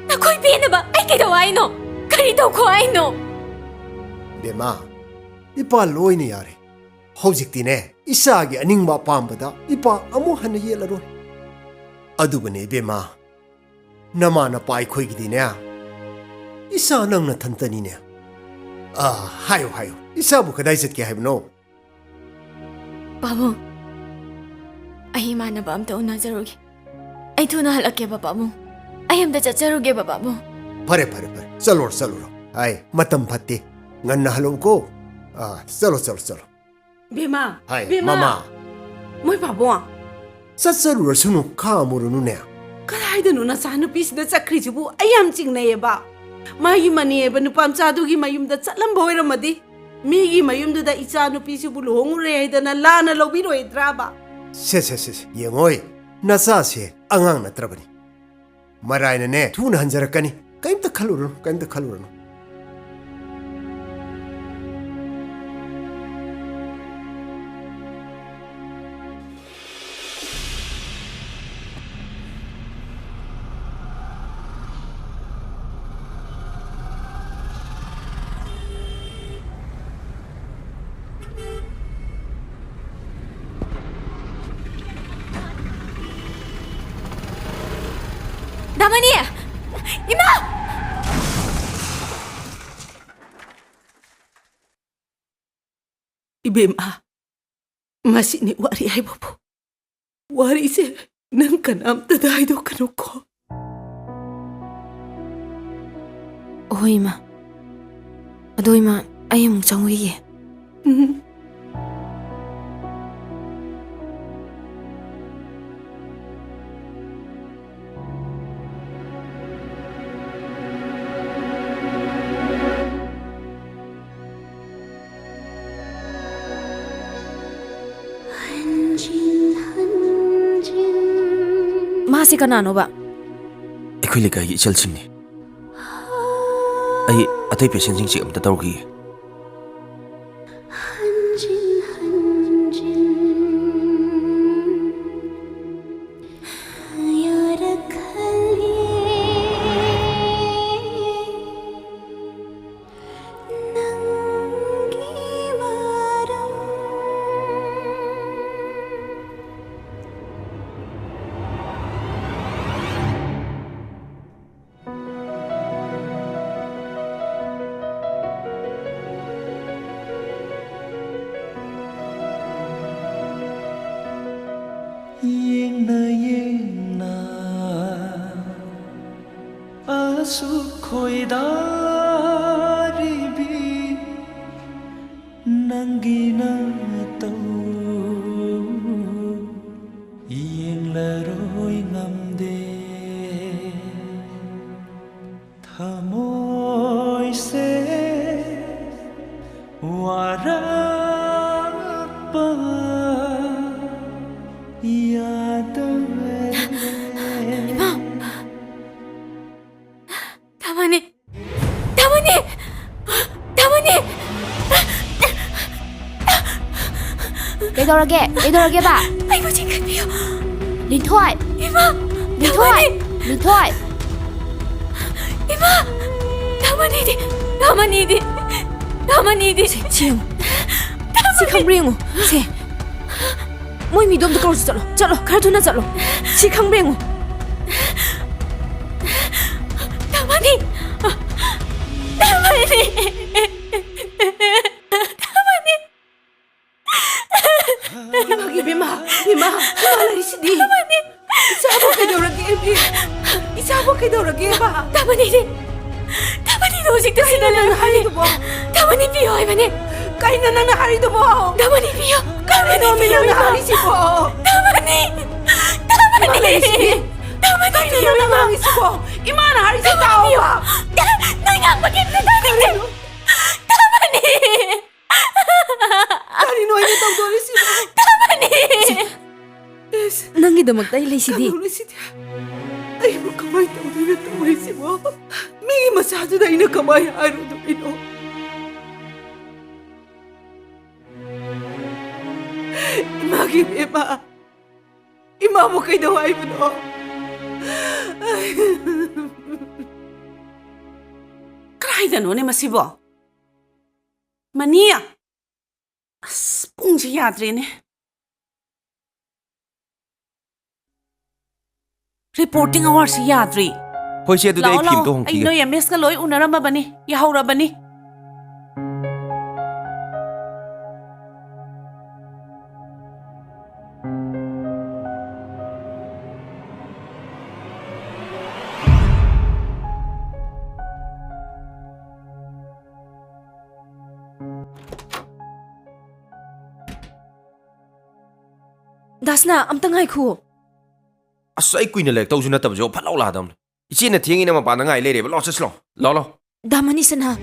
ꯅꯈꯣꯏ ꯄꯦꯟꯅꯕ ꯑꯩ ꯀꯩꯗꯧ ꯍꯥꯏꯅꯣ? ꯀꯔꯤ ꯇꯧꯈꯣ ꯍꯥꯏꯅꯣ? ꯏꯕꯦꯝꯃ, ꯏꯄꯥ ꯂꯣꯏꯅ ꯌꯥꯔꯦ꯫ ꯍꯧꯖꯤꯛꯇꯤꯅꯦ, ꯏꯆꯥꯒꯤ ꯑꯅꯤꯡꯕ ꯑꯄꯥꯝꯕꯗ ꯏꯄꯥ ꯑꯃꯨꯛ ꯍꯟꯅ ꯌꯦꯠꯂꯔꯣꯏ꯫ ꯑꯗꯨꯕꯨꯅꯦ ꯏꯕꯦꯝꯃ, ꯅꯃꯥ ꯅꯄꯥ ꯑꯩꯈꯣꯏꯒꯤꯗꯤꯅꯦ, ꯏꯆꯥ ꯅꯪ ꯅꯊꯟꯇꯅꯤꯅꯦ꯫ ꯑꯥ, ꯍꯥꯏꯌꯨ, ꯍꯥꯏꯌꯨ, ꯏꯆꯥꯕꯨ ꯀꯗꯥꯏ ꯆꯠꯀꯦ ꯍꯥꯏꯕꯅꯣ? ꯄꯥꯕꯨꯡ, ꯑꯩ ꯏꯃꯥꯟꯅꯕ ꯑꯝꯇ ꯎꯅꯖꯔꯨꯒꯦ꯫ ꯑꯩ ꯊꯨꯅ ꯍꯜꯂꯛꯀꯦꯕ ꯄꯥꯕꯨꯡ꯫ ꯑꯩ ꯑꯝꯇ ꯆꯠꯆꯔꯨꯒꯦꯕ ꯄꯥꯕꯨꯡ꯫ ꯐꯔꯦ, ꯐꯔꯦ, ꯐꯔꯦ, ꯆꯠꯂꯨꯔꯣ, ꯆꯠꯂꯨꯔꯣ꯫ ꯍꯥꯏ, ꯃꯇꯝ ꯐꯠꯇꯦ, ꯉꯟꯅ ꯍꯜꯂꯛꯎꯀꯣ꯫ ꯑꯥ, ꯆꯠꯂꯣ, ꯆꯠꯂꯣ, ꯆꯠꯂꯣ꯫ ꯕꯦꯃꯥ, ꯍꯥꯏ, ꯕꯦꯃꯥ꯫ ꯃꯃꯥ꯫ ꯃꯣꯏ ꯄꯥꯕꯨꯡ, ꯆꯠꯆꯔꯨꯔꯁꯅꯨ, ꯈꯥꯝꯃꯨꯔꯨꯅꯨꯅꯦ꯫ ꯀꯗꯥꯏꯗꯅꯣ ꯅꯆꯥꯅꯨꯄꯤꯁꯤꯗ ꯆꯠꯈ꯭ꯔꯤꯁꯤꯕꯨ? ꯑꯩ ꯌꯥꯝ ꯆꯤꯡꯅꯩꯌꯦꯕ꯫ ꯃꯥꯒꯤ ꯃꯅꯦ ꯍꯥꯏꯕ ꯅꯨꯄꯥ ꯃꯆꯥꯗꯨꯒꯤ ꯃꯌꯨꯝꯗ ꯆꯠꯂꯝꯕ ꯑꯣꯏꯔꯝꯃꯗꯤ, ꯃꯤꯒꯤ ꯃꯌꯨꯝꯗꯨꯗ ꯏꯆꯥ ꯅꯨꯄꯤꯁꯤꯕꯨ ꯂꯨꯍꯣꯡꯉꯨꯔꯦ ꯍꯥꯏꯗꯅ ꯂꯥꯟꯅ ꯂꯧꯕꯤꯔꯣꯏꯗ꯭ꯔꯥꯕ? ꯁꯦ, ꯁꯦ, ꯁꯦ, ꯁꯦ, ꯌꯦꯡꯉꯣꯏ, ꯅꯆꯥꯁꯦ ꯑꯉꯥꯡ ꯅꯠꯇ꯭ꯔꯕꯅꯤ꯫ ꯃꯔꯥꯏꯅꯅꯦ, ꯊꯨꯅ ꯍꯟꯖꯔꯛꯀꯅꯤ꯫ ꯀꯩꯝꯇ ꯈꯜꯂꯨꯔꯅꯨ, ꯀꯩꯝꯇ ꯈꯜꯂꯨꯔꯅꯨ꯫ ꯊꯥꯃꯅꯤ! ꯏꯃꯥ! ꯏꯕꯦꯝꯃ, ꯃꯁꯤꯅꯤ ꯋꯥꯔꯤ ꯍꯥꯏꯕꯕꯨ꯫ ꯋꯥꯔꯤꯁꯦ ꯅꯪ ꯀꯅꯥꯝꯇꯗ ꯍꯥꯏꯗꯣꯛꯀꯅꯨꯀꯣ꯫ ꯍꯣꯏ, ꯏꯃꯥ꯫ ꯑꯗꯣ, ꯏꯃꯥ, ꯑꯩ ꯑꯃꯨꯛ ꯆꯪꯉꯨꯈꯤꯒꯦ꯫ ꯎꯝ꯫ ꯃꯥꯁꯤ ꯀꯅꯥꯅꯣꯕ? ꯑꯩꯈꯣꯏ ꯂꯩꯀꯥꯏꯒꯤ ꯏꯆꯜꯁꯤꯡꯅꯤ꯫ ꯑꯩ ꯑꯇꯩ ꯄꯦꯁꯦꯟꯁꯤꯡ ꯆꯦꯛ ꯑꯝꯇ ꯇꯧꯔꯨꯈꯤꯒꯦ꯫ ꯌꯦꯡꯅ ꯌꯦꯡꯅ ꯑꯁꯨꯛ ꯈꯣꯏꯗꯥꯔꯤꯕꯤ ꯅꯪꯒꯤ ꯅꯇꯧ ꯌꯦꯡꯂꯔꯣꯏ ꯉꯝꯗꯦ꯫ ꯊꯃꯣꯏꯁꯦ ꯋꯥꯔꯛꯄ ꯌꯥꯗꯔꯦ꯫ ꯏꯃꯥ! ꯊꯥꯃꯅꯤ! ꯊꯥꯃꯅꯤ! ꯊꯥꯃꯅꯤ! ꯀꯩꯗꯧꯔꯒꯦ? ꯀꯩꯗꯧꯔꯒꯦꯕ? ꯑꯩꯕꯨ ꯆꯤꯡꯈꯠꯄꯤꯌꯨ! ꯂꯤꯟꯊꯣꯏ! ꯏꯃꯥ! ꯂꯤꯟꯊꯣꯏ! ꯊꯥꯃꯅꯤ! ꯂꯤꯟꯊꯣꯏ! ꯏꯃꯥ! ꯊꯥꯃꯅꯤꯗꯤ! ꯊꯥꯃꯅꯤꯗꯤ! ꯊꯥꯃꯅꯤꯗꯤ! ꯁꯤ, ꯁꯤ ꯌꯦꯡꯉꯨ꯫ ꯁꯤ ꯊꯥꯃꯅꯤ! ꯈꯪꯕ꯭ꯔꯥ ꯌꯦꯡꯉꯨ꯫ ꯁꯦ꯫ ꯃꯣꯏ ꯃꯤꯗꯣ ꯑꯝꯇ ꯀꯧꯔꯨꯁꯤ ꯆꯠꯂꯣ꯫ ꯆꯠꯂꯣ꯫ ꯈꯔ ꯊꯨꯅ ꯆꯠꯂꯣ꯫ ꯁꯤ ꯈꯪꯕ꯭ꯔꯥ ꯌꯦꯡꯉꯨ꯫ ꯏꯃꯥꯒꯤ ꯕꯦꯝꯃ, ꯕꯦꯝꯃ, ꯏꯃꯥ ꯂꯩꯔꯤꯁꯤꯗꯤ꯫ ꯏꯆꯥꯕꯨ ꯀꯩꯗꯧꯔꯒꯦ, ꯏꯃꯥ? ꯏꯆꯥꯕꯨ ꯀꯩꯗꯧꯔꯒꯦꯕ? ꯗꯥꯃꯅꯤꯗꯤ, ꯗꯥꯃꯅꯤꯗꯣ ꯍꯧꯖꯤꯛꯇ ꯁꯤꯗ ꯀꯩꯅꯣ ꯅꯪꯅ ꯂꯩꯔꯝꯃꯦ꯫ ꯍꯥꯏꯔꯤꯗꯨꯕꯣ? ꯗꯥꯃꯅꯤ ꯄꯤꯌꯣ ꯍꯥꯏꯕꯅꯦ꯫ ꯀꯩꯅꯣ ꯅꯪꯅ ꯍꯥꯏꯔꯤꯗꯨꯕꯣ? ꯗꯥꯃꯅꯤ ꯄꯤꯌꯣ꯫ ꯀꯩꯅꯣꯃꯤ ꯅꯪꯅ ꯍꯥꯏꯔꯤꯁꯤꯕꯣ? ꯗꯥꯃꯅꯤ! ꯏꯃꯥ ꯗꯥꯃꯅꯤ! ꯂꯩꯔꯤꯁꯤꯗꯤ꯫ ꯗꯥꯃꯅꯤ ꯀꯩꯅꯣ ꯄꯤꯌꯣ, ꯅꯪꯅ ꯏꯃꯥ! ꯉꯥꯡꯉꯤꯁꯤꯕꯣ? ꯏꯃꯥꯅ ꯍꯥꯏꯔꯤꯁꯦ ꯗꯥꯃꯅꯤ ꯄꯤꯌꯣ! ꯇꯥꯎꯕ! ꯅꯪ ꯉꯥꯡꯕ ꯀꯩꯝꯇ ꯇꯥꯅꯤꯡꯗꯦ! ꯀꯔꯤꯅꯣ? ꯗꯥꯃꯅꯤ! ꯀꯔꯤꯅꯣ ꯑꯩꯅ ꯇꯧꯗꯣꯔꯤꯁꯤꯕꯣ? ꯗꯥꯃꯅꯤ! ꯏꯁ, ꯅꯪꯒꯤꯗꯃꯛꯇ ꯑꯩ ꯂꯩꯁꯤꯗꯤ꯫ ꯀꯩꯗꯧꯔꯤꯁꯤꯗꯤ? ꯑꯩꯕꯨ ꯀꯃꯥꯏꯅ ꯇꯧꯗꯣꯏꯅꯣ ꯇꯧꯔꯤꯁꯤꯕꯣ? ꯃꯤꯒꯤ ꯃꯆꯥꯗꯨꯗ ꯑꯩꯅ ꯀꯃꯥꯏꯅ ꯍꯥꯏꯔꯨꯗꯣꯏꯅꯣ? ꯏꯃꯥꯒꯤ ꯏꯃꯥ, ꯏꯃꯥꯕꯨ ꯀꯩꯗꯧ ꯍꯥꯏꯕꯅꯣ? ꯀꯗꯥꯏꯗꯅꯣꯅꯦ ꯃꯁꯤꯕꯣ? ꯃꯅꯤ! ꯑꯁ, ꯄꯨꯡꯁꯤ ꯌꯥꯗ꯭ꯔꯦꯅꯦ꯫ Reporting hourꯁꯤ ꯌꯥꯗ꯭ꯔꯤ꯫ ꯍꯣꯏ, ꯁꯦ, ꯑꯗꯨꯗꯤ ꯑꯩ ꯂꯥꯛꯑꯣ, ꯐꯤ ꯑꯝꯇ ꯂꯥꯛꯑꯣ꯫ ꯑꯩ ꯍꯣꯡꯈꯤꯒꯦ꯫ ꯅꯣꯏ ꯑꯦꯝ ꯑꯦꯁꯀ ꯂꯣꯏ ꯎꯅꯔꯝꯃꯕꯅꯤ, ꯌꯥꯍꯧꯔꯕꯅꯤ꯫ ꯗꯥꯁꯅꯥ, ꯑꯝꯇ ꯉꯥꯏꯈꯨꯑꯣ꯫ ꯑꯁ, ꯑꯩ ꯀꯨꯏꯅ ꯂꯩꯔꯛꯇꯧꯁꯨ ꯅꯠꯇꯕꯁꯤꯕꯨ ꯐꯠ ꯂꯥꯎ ꯂꯥꯛꯑꯗꯕꯅꯤ꯫ ꯏꯆꯦꯅ ꯊꯦꯡꯉꯤꯅ ꯃꯄꯥꯟꯗ ꯉꯥꯏ ꯂꯩꯔꯦꯕ꯫ ꯂꯥꯛꯑꯣ, ꯆꯠꯁꯤ ꯂꯥꯛꯑꯣ꯫ ꯂꯥꯛꯑꯣ, ꯂꯥꯛꯑꯣ꯫ ꯗꯥꯃꯅꯤ ꯁꯅꯥ꯫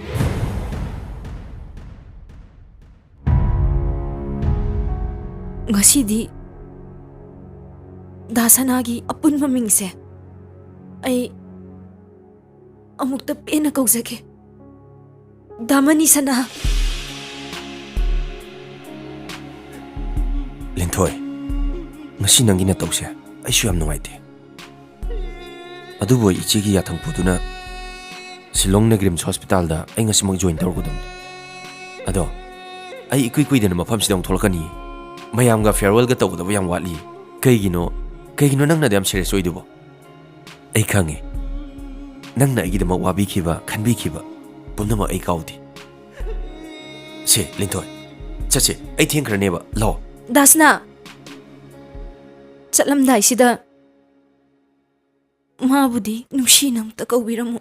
ꯉꯁꯤꯗꯤ ꯗꯥ ꯁꯅꯥꯒꯤ ꯑꯄꯨꯟꯕ ꯃꯤꯡꯁꯦ ꯑꯩ ꯑꯃꯨꯛꯇ ꯄꯦꯟꯅ ꯀꯧꯖꯒꯦ꯫ ꯗꯥꯃꯅꯤ ꯁꯅꯥ꯫ ꯂꯤꯟꯊꯣꯏ, ꯉꯁꯤ ꯅꯪꯒꯤ ꯅꯇꯧꯁꯦ ꯑꯩꯁꯨ ꯌꯥꯝ ꯅꯨꯡꯉꯥꯏꯇꯦ꯫ ꯑꯗꯨꯕꯨ ꯑꯩ ꯏꯆꯦꯒꯤ ꯌꯥꯊꯪ ꯄꯨꯗꯨꯅ ꯁꯤꯂꯣꯡ ꯅꯦꯒ꯭ꯔꯤꯝꯁ ꯍꯣꯁꯄꯤꯇꯥꯜꯗ ꯑꯩ ꯉꯁꯤꯃꯛ join ꯇꯧꯔꯨꯒꯗꯕꯅꯤ꯫ ꯑꯗꯣ ꯑꯩ ꯏꯀꯨꯏ ꯀꯨꯏꯗꯅ ꯃꯐꯝꯁꯤꯗ ꯑꯃꯨꯛ ꯊꯣꯛꯂꯛꯀꯅꯤ꯫ ꯃꯌꯥꯝꯒ farewellꯒ ꯇꯧꯒꯗꯕ ꯌꯥꯝ ꯋꯥꯠꯂꯤ꯫ ꯀꯩꯒꯤꯅꯣ, ꯀꯩꯒꯤꯅꯣ ꯅꯪꯅ ꯑꯗꯨ ꯌꯥꯝ serious ꯑꯣꯏꯗꯨꯕꯣ? ꯑꯩ ꯈꯪꯉꯤ, ꯅꯪꯅ ꯑꯩꯒꯤꯗꯃꯛ ꯋꯥꯕꯤꯈꯤꯕ, ꯈꯟꯕꯤꯈꯤꯕ꯫ ꯄꯨꯝꯅꯃꯛ ꯑꯩ ꯀꯥꯎꯗꯦ꯫ ꯁꯦ, ꯂꯤꯟꯊꯣꯏ, ꯆꯠꯁꯦ꯫ ꯑꯩ ꯊꯦꯡꯈ꯭ꯔꯅꯦꯕ꯫ ꯂꯥꯛꯑꯣ꯫ ꯗꯥꯁꯅꯥ, ꯆꯠꯂꯝꯗꯥꯏꯁꯤꯗ ꯃꯥꯕꯨꯗꯤ ꯅꯨꯡꯁꯤꯅ ꯑꯝꯇ ꯀꯧꯕꯤꯔꯝꯃꯨ꯫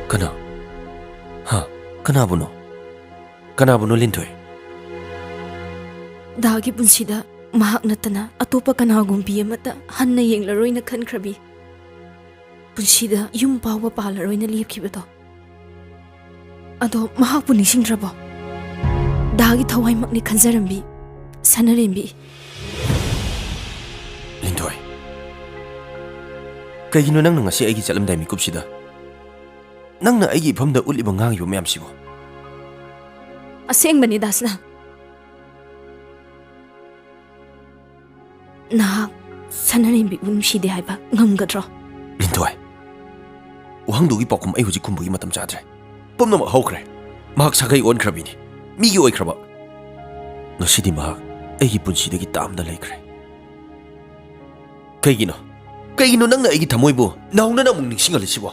ꯀꯅꯥ? ꯍꯥ? ꯀꯅꯥꯕꯨꯅꯣ? ꯀꯅꯥꯕꯨꯅꯣ, ꯂꯤꯟꯊꯣꯏ? ꯗꯥꯒꯤ ꯄꯨꯟꯁꯤꯗ ꯃꯍꯥꯛ ꯅꯠꯇꯅ ꯑꯇꯣꯞꯄ ꯀꯅꯥꯒꯨꯝꯕꯤ ꯑꯃꯠꯇ ꯍꯟꯅ ꯌꯦꯡꯂꯔꯣꯏꯅ ꯈꯟꯈ꯭ꯔꯕꯤ, ꯄꯨꯟꯁꯤꯗ ꯌꯨꯝ ꯐꯥꯎꯕ ꯄꯥꯜꯂꯔꯣꯏꯅ ꯂꯦꯞꯈꯤꯕꯗꯣ, ꯑꯗꯣ ꯃꯍꯥꯛꯄꯨ ꯅꯤꯡꯁꯤꯡꯗ꯭ꯔꯕꯣ? ꯗꯥꯒꯤ ꯊꯋꯥꯏꯃꯛꯅꯤ ꯈꯟꯖꯔꯝꯕꯤ ꯁꯅꯔꯦꯝꯕꯤ꯫ ꯂꯤꯟꯊꯣꯏ, ꯀꯩꯒꯤꯅꯣ ꯅꯪꯅ ꯉꯁꯤ ꯑꯩꯒꯤ ꯆꯠꯂꯝꯗꯥꯏ ꯃꯤꯀꯨꯞꯁꯤꯗ ꯅꯪꯅ ꯑꯩꯒꯤ ꯏꯐꯝꯗ ꯎꯠꯂꯤꯕ, ꯉꯥꯡꯉꯤꯕ ꯃꯌꯥꯝꯁꯤꯕꯣ? ꯑꯁꯦꯡꯕꯅꯤ, ꯗꯥꯁꯅꯥ꯫ ꯅꯍꯥꯛ ꯁꯅꯥꯔꯦꯝꯕꯤꯕꯨ ꯅꯨꯡꯁꯤꯗꯦ ꯍꯥꯏꯕ ꯉꯝꯒꯗ꯭ꯔꯣ? ꯂꯤꯟꯊꯣꯏ, ꯋꯥꯍꯪꯗꯨꯒꯤ ꯄꯥꯎꯈꯨꯝ ꯑꯩ ꯍꯧꯖꯤꯛ ꯈꯨꯝꯕꯒꯤ ꯃꯇꯝ ꯆꯥꯗ꯭ꯔꯦ꯫ ꯄꯨꯝꯅꯃꯛ ꯍꯧꯈ꯭ꯔꯦ꯫ ꯃꯍꯥꯛ ꯁꯥꯒꯩ ꯑꯣꯟꯈ꯭ꯔꯕꯤꯅꯤ, ꯃꯤꯒꯤ ꯑꯣꯏꯈ꯭ꯔꯕ꯫ ꯉꯁꯤꯗꯤ ꯃꯍꯥꯛ ꯑꯩꯒꯤ ꯄꯨꯟꯁꯤꯗꯒꯤ ꯇꯥꯝꯗ ꯂꯩꯈ꯭ꯔꯦ꯫ ꯀꯩꯒꯤꯅꯣ? ꯀꯩꯒꯤꯅꯣ ꯅꯪꯅ ꯑꯩꯒꯤ ꯊꯃꯣꯏꯕꯨ ꯅꯧꯅꯅ ꯑꯃꯨꯛ ꯅꯤꯡꯁꯤꯡꯍꯜꯂꯤꯁꯤꯕꯣ?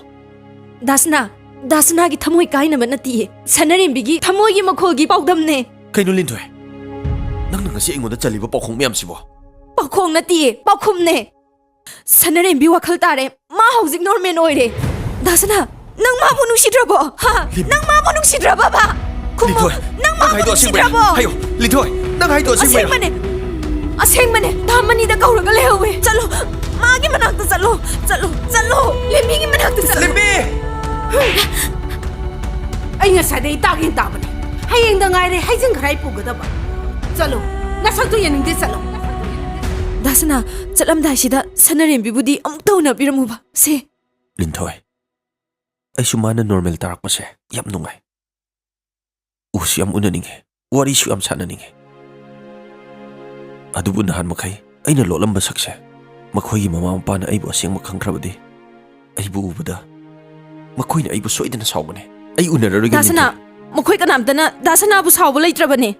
ꯗꯥꯁꯅꯥ, ꯗꯥꯁꯅꯥꯒꯤ ꯊꯃꯣꯏ ꯀꯥꯏꯅꯕ ꯅꯠꯇꯤꯌꯦ꯫ ꯁꯅꯥꯔꯦꯝꯕꯤꯒꯤ ꯊꯃꯣꯏꯒꯤ ꯃꯈꯣꯜꯒꯤ ꯄꯥꯎꯗꯝꯅꯦ꯫ ꯀꯩꯅꯣ ꯂꯤꯟꯊꯣꯏ? ꯅꯪꯅ ꯉꯁꯤ ꯑꯩꯉꯣꯟꯗ ꯆꯜꯂꯤꯕ ꯄꯥꯎꯈꯣꯡ ꯃꯌꯥꯝꯁꯤꯕꯣ? ꯄꯥꯎꯈꯣꯡ ꯅꯠꯇꯤꯌꯦ, ꯄꯥꯎꯈꯨꯝꯅꯦ꯫ ꯁꯅꯥꯔꯦꯝꯕꯤ ꯋꯥꯈꯜ ꯇꯥꯔꯦ꯫ ꯃꯥ ꯍꯧꯖꯤꯛ ꯅꯣꯔꯃꯦꯜ ꯑꯣꯏꯔꯦ꯫ ꯗꯥꯁꯅꯥ, ꯅꯪ ꯃꯥꯕꯨ ꯅꯨꯡꯁꯤꯗ꯭ꯔꯕꯣ? ꯍꯥ? ꯂꯤꯟ- ꯅꯪ ꯃꯥꯕꯨ ꯅꯨꯡꯁꯤꯗ꯭ꯔꯕꯕ? ꯈꯨꯝꯃꯣ, ꯂꯤꯟꯊꯣꯏ, ꯅꯪ ꯅꯪ ꯃꯥꯕꯨ ꯍꯥꯏꯗꯣ ꯑꯁꯦꯡꯕꯩꯔꯥ? ꯅꯨꯡꯁꯤꯗ꯭ꯔꯕꯣ? ꯍꯥꯏꯌꯣ, ꯂꯤꯟꯊꯣꯏ, ꯅꯪ ꯍꯥꯏꯗꯣ ꯑꯁꯦꯡꯕꯩꯔꯥ? ꯑꯁꯦꯡꯕꯅꯦ꯫ ꯑꯁꯦꯡꯕꯅꯦ꯫ ꯗꯥꯝ ꯑꯅꯤꯗ ꯀꯧꯔꯒ ꯂꯩꯍꯧꯋꯦ꯫ ꯆꯠꯂꯣ, ꯃꯥꯒꯤ ꯃꯅꯥꯛꯇ ꯆꯠꯂꯣ꯫ ꯆꯠꯂꯣ, ꯆꯠꯂꯣ꯫ ꯂꯦꯝꯕꯤꯒꯤ ꯃꯅꯥꯛꯇ ꯆꯠꯂꯣ꯫ ꯂꯦꯝꯕꯤ! ꯑꯩ ꯉꯁꯥꯏꯗꯩ ꯇꯥꯒꯦꯅ ꯇꯥꯕꯅꯦ꯫ ꯍꯌꯦꯡꯗ ꯉꯥꯏꯔꯦ ꯍꯩꯖꯤꯡ ꯈꯔꯥꯏ ꯄꯨꯒꯗꯕ꯫ ꯆꯠꯂꯣ, ꯅꯁꯛꯇꯨ ꯌꯦꯡꯅꯤꯡꯗꯦ, ꯆꯠꯂꯣ꯫ ꯗꯥꯁꯅꯥ, ꯆꯠꯂꯝꯗꯥꯏꯁꯤꯗ ꯁꯅꯥꯔꯦꯝꯕꯤꯕꯨꯗꯤ ꯑꯃꯨꯛꯇ ꯎꯅꯕꯤꯔꯝꯃꯨꯕ꯫ ꯁꯦ꯫ ꯂꯤꯟꯊꯣꯏ, ꯑꯩꯁꯨ ꯃꯥꯅ ꯅꯣꯔꯃꯦꯜ ꯇꯥꯔꯛꯄꯁꯦ ꯌꯥꯝ ꯅꯨꯡꯉꯥꯏ꯫ ꯎꯁꯨ ꯌꯥꯝ ꯎꯅꯅꯤꯡꯉꯦ, ꯋꯥꯔꯤꯁꯨ ꯌꯥꯝ ꯁꯥꯟꯅꯅꯤꯡꯉꯦ꯫ ꯑꯗꯨꯕꯨ ꯅꯍꯥꯟ ꯃꯈꯩ ꯑꯩꯅ ꯂꯣꯠꯂꯝꯕ ꯁꯛꯁꯦ ꯃꯈꯣꯏꯒꯤ ꯃꯃꯥ ꯃꯄꯥꯅ ꯑꯩꯕꯨ ꯑꯁꯦꯡꯕ ꯈꯪꯈ꯭ꯔꯕꯗꯤ, ꯑꯩꯕꯨ ꯎꯕꯗ ꯃꯈꯣꯏꯅ ꯑꯩꯕꯨ ꯁꯣꯏꯗꯅ ꯁꯥꯎꯒꯅꯤ꯫ ꯑꯩ ꯎꯅꯔꯔꯣꯏꯒꯦ, ꯗꯥꯁꯅꯥ, ꯂꯤꯟꯊꯣꯏ꯫ ꯃꯈꯣꯏ ꯀꯅꯥꯝꯇꯅ ꯗꯥꯁꯅꯥꯕꯨ ꯁꯥꯎꯕ ꯂꯩꯇ꯭ꯔꯕꯅꯦ꯫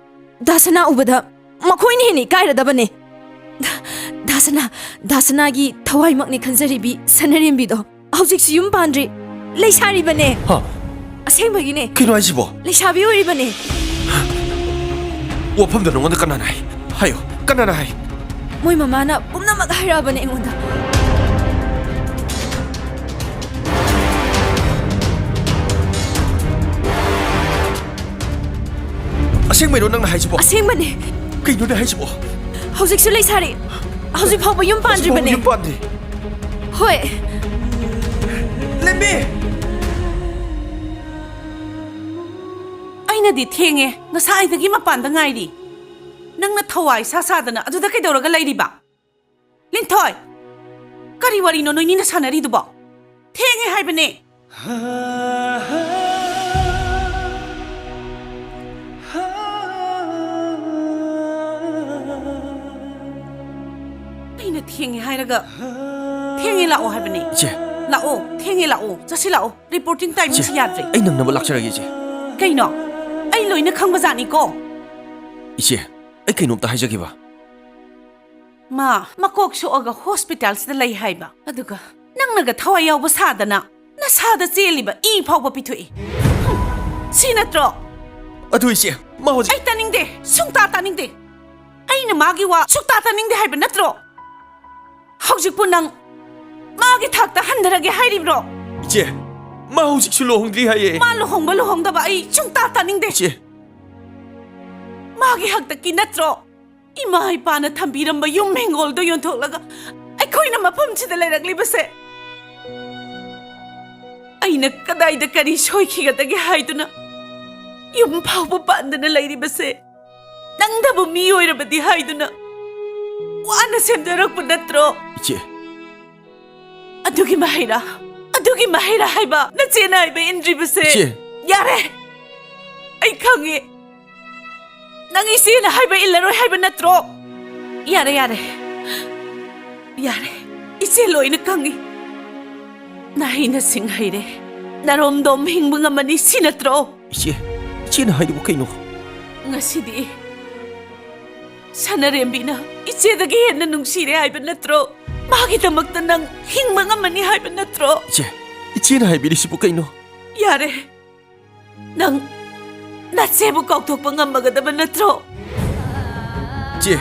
ꯗꯥꯁꯅꯥ ꯎꯕꯗ ꯃꯈꯣꯏꯅ ꯍꯦꯟꯅ ꯏꯀꯥꯏꯔꯗꯕꯅꯦ꯫ ꯗꯥ-, ꯗꯥꯁꯅꯥ, ꯗꯥꯁꯅꯥꯒꯤ ꯊꯋꯥꯏꯃꯛꯅꯤ ꯈꯟꯖꯔꯤꯕꯤ ꯁꯅꯥꯔꯦꯝꯕꯤꯗꯣ ꯍꯧꯖꯤꯛꯁꯨ ꯌꯨꯝ ꯄꯥꯟꯗ꯭ꯔꯤ, ꯂꯩꯁꯥꯔꯤꯕꯅꯦ꯫ ꯍꯥ? ꯑꯁꯦꯡꯕꯒꯤꯅꯦ꯫ ꯀꯩꯅꯣ ꯍꯥꯏꯁꯤꯕꯣ? ꯂꯩꯁꯥꯕꯤ ꯑꯣꯏꯔꯤꯕꯅꯦ꯫ ꯋꯥꯐꯝꯗꯣ ꯅꯉꯣꯟꯗ ꯀꯅꯥꯅ ꯍꯥꯏ? ꯍꯥꯏꯌꯣ, ꯀꯅꯥꯅ ꯍꯥꯏ? ꯃꯣꯏ ꯃꯃꯥꯅ ꯄꯨꯝꯅꯃꯛ ꯍꯥꯏꯔꯛꯑꯕꯅꯦ ꯑꯩꯉꯣꯟꯗ꯫ ꯑꯁꯦꯡꯕꯩꯔꯣ ꯅꯪꯅ ꯍꯥꯏꯁꯤꯕꯣ? ꯑꯁꯦꯡꯕꯅꯦ꯫ ꯀꯩꯅꯣꯅꯦ ꯍꯥꯏꯁꯤꯕꯣ? ꯍꯧꯖꯤꯛꯁꯨ ꯂꯩꯁꯥꯔꯤ꯫ ꯍꯧꯖꯤꯛ ꯐꯥꯎꯕ ꯌꯨꯝ ꯍꯧꯖꯤꯛ ꯐꯥꯎꯕ ꯄꯥꯟꯗ꯭ꯔꯤꯕꯅꯦ꯫ ꯌꯨꯝ ꯄꯥꯟꯗ꯭ꯔꯤ? ꯍꯣꯏ꯫ ꯂꯦꯝꯕꯤ! ꯑꯩꯅꯗꯤ ꯊꯦꯡꯉꯦ, ꯉꯁꯥꯏꯗꯒꯤ ꯃꯄꯥꯟꯗ ꯉꯥꯏꯔꯤ꯫ ꯅꯪꯅ ꯊꯋꯥꯏ ꯁꯥ ꯁꯥꯗꯅ ꯑꯗꯨꯗ ꯀꯩꯗꯧꯔꯒ ꯂꯩꯔꯤꯕ? ꯂꯤꯟꯊꯣꯏ! ꯀꯔꯤ ꯋꯥꯔꯤꯅꯣ ꯅꯣꯏꯅꯤꯅ ꯁꯥꯟꯅꯔꯤꯗꯨꯕꯣ? ꯊꯦꯡꯉꯦ ꯍꯥꯏꯕꯅꯦ꯫ ꯑꯩꯅ ꯊꯦꯡꯉꯦ ꯍꯥꯏꯔꯒ ꯊꯦꯡꯉꯦ ꯂꯥꯛꯑꯣ ꯍꯥꯏꯕꯅꯦ꯫ ꯏꯆꯦ꯫ ꯂꯥꯛꯑꯣ, ꯊꯦꯡꯉꯦ ꯂꯥꯛꯑꯣ, ꯆꯠꯁꯤ ꯂꯥꯛꯑꯣ꯫ Reporting timing ꯁꯤ ꯏꯆꯦ, ꯌꯥꯗ꯭ꯔꯦ꯫ ꯑꯩ ꯅꯪꯅꯕ ꯂꯥꯛꯆꯔꯒꯦ, ꯏꯆꯦ꯫ ꯀꯩꯅꯣ? ꯑꯩ ꯂꯣꯏꯅ ꯈꯪꯕꯖꯥꯠꯅꯤꯀꯣ꯫ ꯏꯆꯦ, ꯑꯩ ꯀꯩꯅꯣꯝꯇ ꯍꯥꯏꯖꯒꯦꯕ꯫ ꯃꯥ ꯃꯀꯣꯛ ꯁꯣꯛꯑꯒ ꯍꯣꯁꯄꯤꯇꯥꯜꯁꯤꯗ ꯂꯩ ꯍꯥꯏꯕ꯫ ꯑꯗꯨꯒ ꯅꯪꯅꯒ ꯊꯋꯥꯏ ꯌꯥꯎꯕ ꯁꯥꯗꯅ ꯅꯁꯥꯗ ꯆꯦꯜꯂꯤꯕ ꯏ ꯐꯥꯎꯕ ꯄꯤꯊꯣꯛꯏ꯫ ꯍꯨꯝ, ꯁꯤ ꯅꯠꯇ꯭ꯔꯣ? ꯑꯗꯨ ꯏꯆꯦ, ꯃꯥ ꯍꯧꯖꯤꯛ ꯑꯩ ꯇꯥꯅꯤꯡꯗꯦ, ꯁꯨꯡꯇꯥ ꯇꯥꯅꯤꯡꯗꯦ꯫ ꯑꯩꯅ ꯃꯥꯒꯤ ꯋꯥ ꯁꯨꯛꯇꯥ ꯇꯥꯅꯤꯡꯗꯦ ꯍꯥꯏꯕ ꯅꯠꯇ꯭ꯔꯣ? ꯍꯧꯖꯤꯛꯄꯨ ꯅꯪ ꯃꯥꯒꯤ ꯊꯥꯛꯇ ꯍꯟꯊꯔꯒꯦ ꯍꯥꯏꯔꯤꯕ꯭ꯔꯣ? ꯏꯆꯦ, ꯃꯥ ꯍꯧꯖꯤꯛꯁꯨ ꯂꯨꯍꯣꯡꯗ꯭ꯔꯤ ꯍꯥꯏꯌꯦ꯫ ꯃꯥ ꯂꯨꯍꯣꯡꯕ ꯂꯨꯍꯣꯡꯗꯕ ꯑꯩ ꯁꯨꯡꯇꯥ ꯇꯥꯅꯤꯡꯗꯦ꯫ ꯏꯆꯦ꯫ ꯃꯥꯒꯤ ꯍꯥꯛꯇꯛꯀꯤ ꯅꯠꯇ꯭ꯔꯣ ꯏꯃꯥ ꯏꯄꯥꯅ ꯊꯝꯕꯤꯔꯝꯕ ꯌꯨꯝ ꯍꯤꯡꯒꯣꯜꯗꯣ ꯌꯣꯟꯊꯣꯛꯂꯒ ꯑꯩꯈꯣꯏꯅ ꯃꯐꯝꯁꯤꯗ ꯂꯩꯔꯛꯂꯤꯕꯁꯦ? ꯑꯩꯅ ꯀꯗꯥꯏꯗ ꯀꯔꯤ ꯁꯣꯏꯈꯤꯒꯗꯒꯦ ꯍꯥꯏꯗꯨꯅ ꯌꯨꯝ ꯐꯥꯎꯕ ꯄꯥꯟꯗꯅ ꯂꯩꯔꯤꯕꯁꯦ? ꯅꯪꯗꯕꯨ ꯃꯤ ꯑꯣꯏꯔꯕꯗꯤ ꯍꯥꯏꯗꯨꯅ ꯋꯥꯅ ꯁꯦꯝꯖꯔꯛꯄ ꯅꯠꯇ꯭ꯔꯣ? ꯏꯆꯦ꯫ ꯑꯗꯨꯒꯤ ꯃꯍꯩꯔꯥ? ꯑꯗꯨꯒꯤ ꯃꯍꯩꯔꯥ ꯍꯥꯏꯕ ꯅꯆꯦꯅ ꯍꯥꯏꯕ ꯏꯟꯗ꯭ꯔꯤꯕꯁꯦ? ꯏꯆꯦ꯫ ꯌꯥꯔꯦ! ꯑꯩ ꯈꯪꯉꯦ꯫ ꯅꯪ ꯏꯆꯦꯅ ꯍꯥꯏꯕ ꯏꯜꯂꯔꯣꯏ ꯍꯥꯏꯕ ꯅꯠꯇ꯭ꯔꯣ? ꯌꯥꯔꯦ, ꯌꯥꯔꯦ꯫ ꯌꯥꯔꯦ꯫ ꯏꯆꯦ ꯂꯣꯏꯅ ꯈꯪꯉꯤ꯫ ꯅꯍꯩ ꯅꯁꯤꯡ ꯍꯩꯔꯦ꯫ ꯅꯔꯣꯝꯗꯣꯝ ꯍꯤꯡꯕ ꯉꯝꯃꯅꯤ ꯁꯤ ꯅꯠꯇ꯭ꯔꯣ? ꯏꯆꯦ, ꯏꯆꯦꯅ ꯍꯥꯏꯔꯤꯕ ꯀꯩꯅꯣ? ꯉꯁꯤꯗꯤ ꯁꯅꯥꯔꯦꯝꯕꯤꯅ ꯏꯆꯦꯗꯒꯤ ꯍꯦꯟꯅ ꯅꯨꯡꯁꯤꯔꯦ ꯍꯥꯏꯕ ꯅꯠꯇ꯭ꯔꯣ? ꯃꯥꯒꯤꯗꯃꯛꯇ ꯅꯪ ꯍꯤꯡꯕ ꯉꯝꯃꯅꯤ ꯍꯥꯏꯕ ꯅꯠꯇ꯭ꯔꯣ? ꯏꯆꯦ, ꯏꯆꯦꯅ ꯍꯥꯏꯕꯤꯔꯤꯁꯤꯕꯨ ꯀꯩꯅꯣ? ꯌꯥꯔꯦ꯫ ꯅꯪ ꯅꯆꯦꯕꯨ ꯀꯥꯎꯊꯣꯛꯄ ꯉꯝꯃꯒꯗꯕ ꯅꯠꯇ꯭ꯔꯣ? ꯏꯆꯦ꯫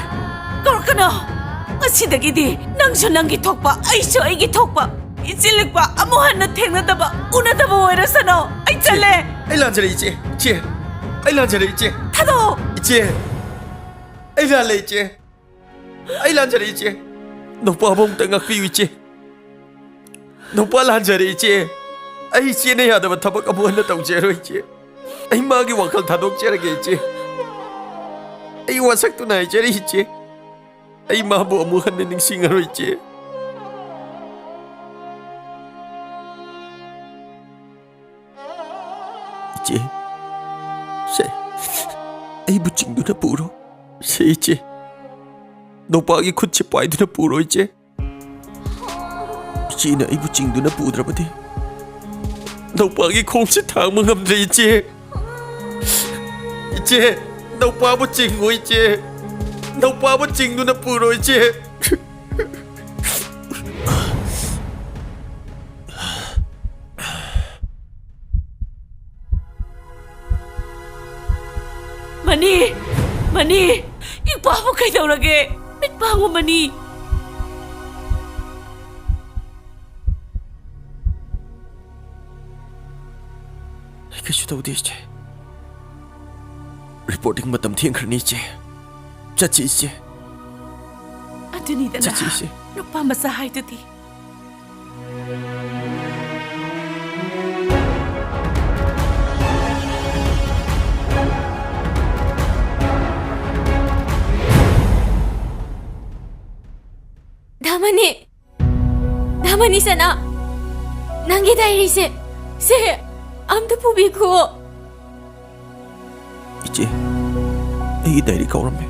ꯀꯧꯔꯛꯀꯅꯣ꯫ ꯉꯁꯤꯗꯒꯤꯗꯤ ꯅꯪꯁꯨ ꯅꯪꯒꯤ ꯊꯣꯛꯄ, ꯑꯩꯁꯨ ꯑꯩꯒꯤ ꯊꯣꯛꯄ꯫ ꯏꯆꯦ ꯂꯤꯛꯄ ꯑꯃꯨꯛ ꯍꯟꯅ ꯊꯦꯡꯅꯗꯕ, ꯎꯅꯗꯕ ꯑꯣꯏꯔꯁꯅꯨ꯫ ꯑꯩ ꯏꯆꯦ, ꯆꯠꯂꯦ꯫ ꯑꯩ ꯂꯥꯟꯖꯔꯦ, ꯏꯆꯦ꯫ ꯏꯆꯦ, ꯑꯩ ꯂꯥꯟꯖꯔꯦ, ꯏꯆꯦ꯫ ꯊꯥꯗꯣꯛꯑꯣ꯫ ꯏꯆꯦ, ꯑꯩ ꯂꯥꯜꯂꯦ, ꯏꯆꯦ꯫ ꯑꯩ ꯂꯥꯟꯖꯔꯦ, ꯏꯆꯦ꯫ ꯅꯧꯄꯥꯕꯨ ꯑꯃꯨꯛꯇ ꯉꯥꯛꯄꯤꯌꯨ, ꯏꯆꯦ꯫ ꯅꯧꯄꯥ ꯂꯥꯟꯖꯔꯦ, ꯏꯆꯦ꯫ ꯑꯩ ꯏꯆꯦꯅ ꯌꯥꯗꯕ ꯊꯕꯛ ꯑꯃꯨꯛ ꯍꯟꯅ ꯇꯧꯖꯔꯣꯏ, ꯏꯆꯦ꯫ ꯑꯩ ꯃꯥꯒꯤ ꯋꯥꯈꯜ ꯊꯥꯗꯣꯛꯆꯔꯒꯦ, ꯏꯆꯦ꯫ ꯑꯩ ꯋꯥꯁꯛꯇꯨꯅ ꯍꯥꯏꯖꯔꯤ, ꯏꯆꯦ꯫ ꯑꯩ ꯃꯥꯕꯨ ꯑꯃꯨꯛ ꯍꯟꯅ ꯅꯤꯡꯁꯤꯡꯉꯔꯣꯏ, ꯏꯆꯦ꯫ ꯏꯆꯦ, ꯁꯦ, ꯑꯩꯕꯨ ꯆꯤꯡꯗꯨꯅ ꯄꯨꯔꯣ꯫ ꯁꯦ, ꯏꯆꯦ, ꯅꯧꯄꯥꯒꯤ ꯈꯨꯠꯁꯦ ꯄꯥꯏꯗꯨꯅ ꯄꯨꯔꯣ, ꯏꯆꯦ꯫ ꯏꯆꯦꯅ ꯑꯩꯕꯨ ꯆꯤꯡꯗꯨꯅ ꯄꯨꯗ꯭ꯔꯕꯗꯤ ꯅꯧꯄꯥꯒꯤ ꯈꯣꯡꯁꯦ ꯊꯥꯡꯕ ꯉꯝꯗ꯭ꯔꯦ, ꯏꯆꯦ꯫ ꯏꯆꯦ, ꯅꯧꯄꯥꯕꯨ ꯆꯤꯡꯉꯨ, ꯏꯆꯦ꯫ ꯅꯧꯄꯥꯕꯨ ꯆꯤꯡꯗꯨꯅ ꯄꯨꯔꯣ, ꯏꯆꯦ꯫ ꯃꯅꯤ! ꯃꯅꯤ! ꯏꯄꯥꯕꯨ ꯀꯩꯗꯧꯔꯒꯦ? ꯃꯤꯠ ꯄꯥꯡꯉꯨ, ꯃꯅꯤ! ꯑꯩ ꯀꯩꯁꯨ ꯇꯧꯗꯦ, ꯏꯆꯦ꯫ ꯔꯤꯄꯣꯔꯇꯤꯡ ꯃꯇꯝ ꯊꯦꯡꯈ꯭ꯔꯅꯤ, ꯏꯆꯦ꯫ ꯆꯠꯁꯤ, ꯏꯆꯦ꯫ ꯑꯗꯨꯅꯤꯗꯅ, ꯆꯠꯁꯤ, ꯏꯆꯦ꯫ ꯅꯨꯄꯥ ꯃꯆꯥ ꯍꯥꯏꯗꯨꯗꯤ꯫ ꯗꯥꯃꯅꯤ! ꯗꯥꯃꯅꯤ ꯁꯅꯥ! ꯅꯪꯒꯤ ꯗꯥꯏꯔꯤꯁꯦ, ꯁꯦ, ꯑꯝꯇ ꯄꯨꯕꯤꯈꯣ꯫ ꯏꯆꯦ, ꯑꯩꯒꯤ ꯗꯥꯏꯔꯤ ꯀꯥꯎꯔꯝꯃꯦ꯫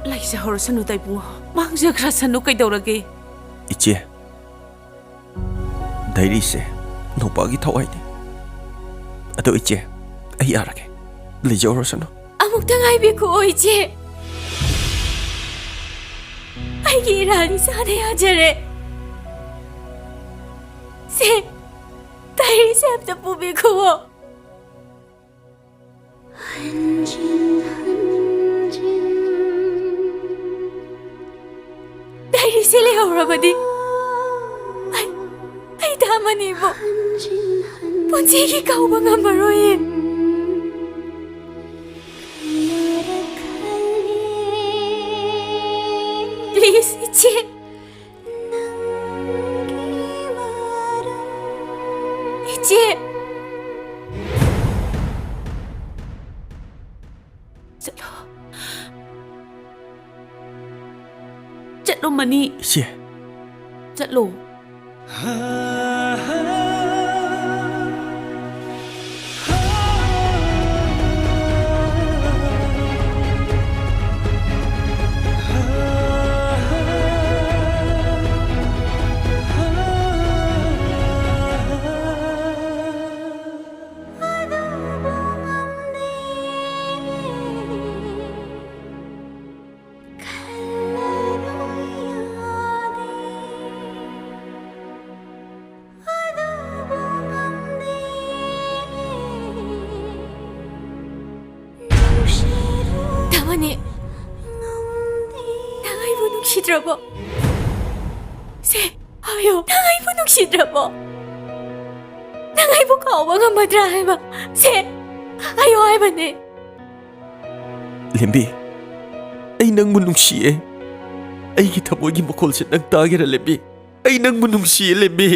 ꯂꯩꯖꯍꯧꯔꯁꯅꯨ ꯏꯕꯨꯡꯉꯣ, ꯃꯥꯡꯖꯈ꯭ꯔꯁꯅꯨ, ꯀꯩꯗꯧꯔꯒꯦ? ꯏꯆꯦ, ꯗꯥꯏꯔꯤꯁꯦ ꯅꯧꯄꯥꯒꯤ ꯊꯋꯥꯏꯅꯤ꯫ ꯑꯗꯣ ꯏꯆꯦ, ꯑꯩ ꯌꯥꯔꯒꯦ, ꯂꯩꯖꯍꯧꯔꯁꯅꯨ꯫ ꯑꯃꯨꯛꯇ ꯉꯥꯏꯕꯤꯈꯣ, ꯏꯆꯦ꯫ ꯑꯩꯒꯤ ꯏꯔꯥꯜ ꯏꯁꯥꯅ ꯌꯥꯖꯔꯦ꯫ ꯁꯦ, ꯗꯥꯏꯔꯤꯁꯦ ꯑꯝꯇ ꯄꯨꯕꯤꯈꯨꯑꯣ꯫ ꯗꯥꯏꯔꯤꯁꯦ ꯂꯩꯍꯧꯔꯕꯗꯤ ꯑꯩ, ꯑꯩ ꯗꯥ ꯃꯅꯤꯕꯨ ꯄꯨꯟꯁꯤꯒꯤ ꯀꯥꯎꯕ ꯉꯝꯃꯔꯣꯏꯌꯦ꯫ Please, ꯏꯆꯦ꯫ ꯏꯆꯦ꯫ ꯆꯠꯂꯣ꯫ ꯆꯠꯂꯣ, ꯃꯅꯤ꯫ ꯏꯆꯦ꯫ ꯆꯠꯂꯣ꯫ ꯗꯥ ꯃꯅꯤ, ꯅꯪ ꯑꯩꯕꯨ ꯅꯨꯡꯁꯤꯗ꯭ꯔꯕꯣ? ꯁꯦ, ꯍꯥꯏꯌꯣ, ꯅꯪ ꯑꯩꯕꯨ ꯅꯨꯡꯁꯤꯗ꯭ꯔꯕꯣ? ꯅꯪ ꯑꯩꯕꯨ ꯀꯥꯎꯕ ꯉꯝꯃꯗ꯭ꯔꯥ ꯍꯥꯏꯕ? ꯁꯦ, ꯍꯥꯏꯌꯣ ꯍꯥꯏꯕꯅꯦ꯫ ꯂꯦꯝꯕꯤ, ꯑꯩ ꯅꯪꯕꯨ ꯅꯨꯡꯁꯤꯌꯦ꯫ ꯑꯩꯒꯤ ꯊꯃꯣꯏꯒꯤ ꯃꯈꯣꯜꯁꯦ ꯅꯪ ꯇꯥꯒꯦꯔꯥ, ꯂꯦꯝꯕꯤ? ꯑꯩ ꯅꯪꯕꯨ ꯅꯨꯡꯁꯤꯌꯦ, ꯂꯦꯝꯕꯤ꯫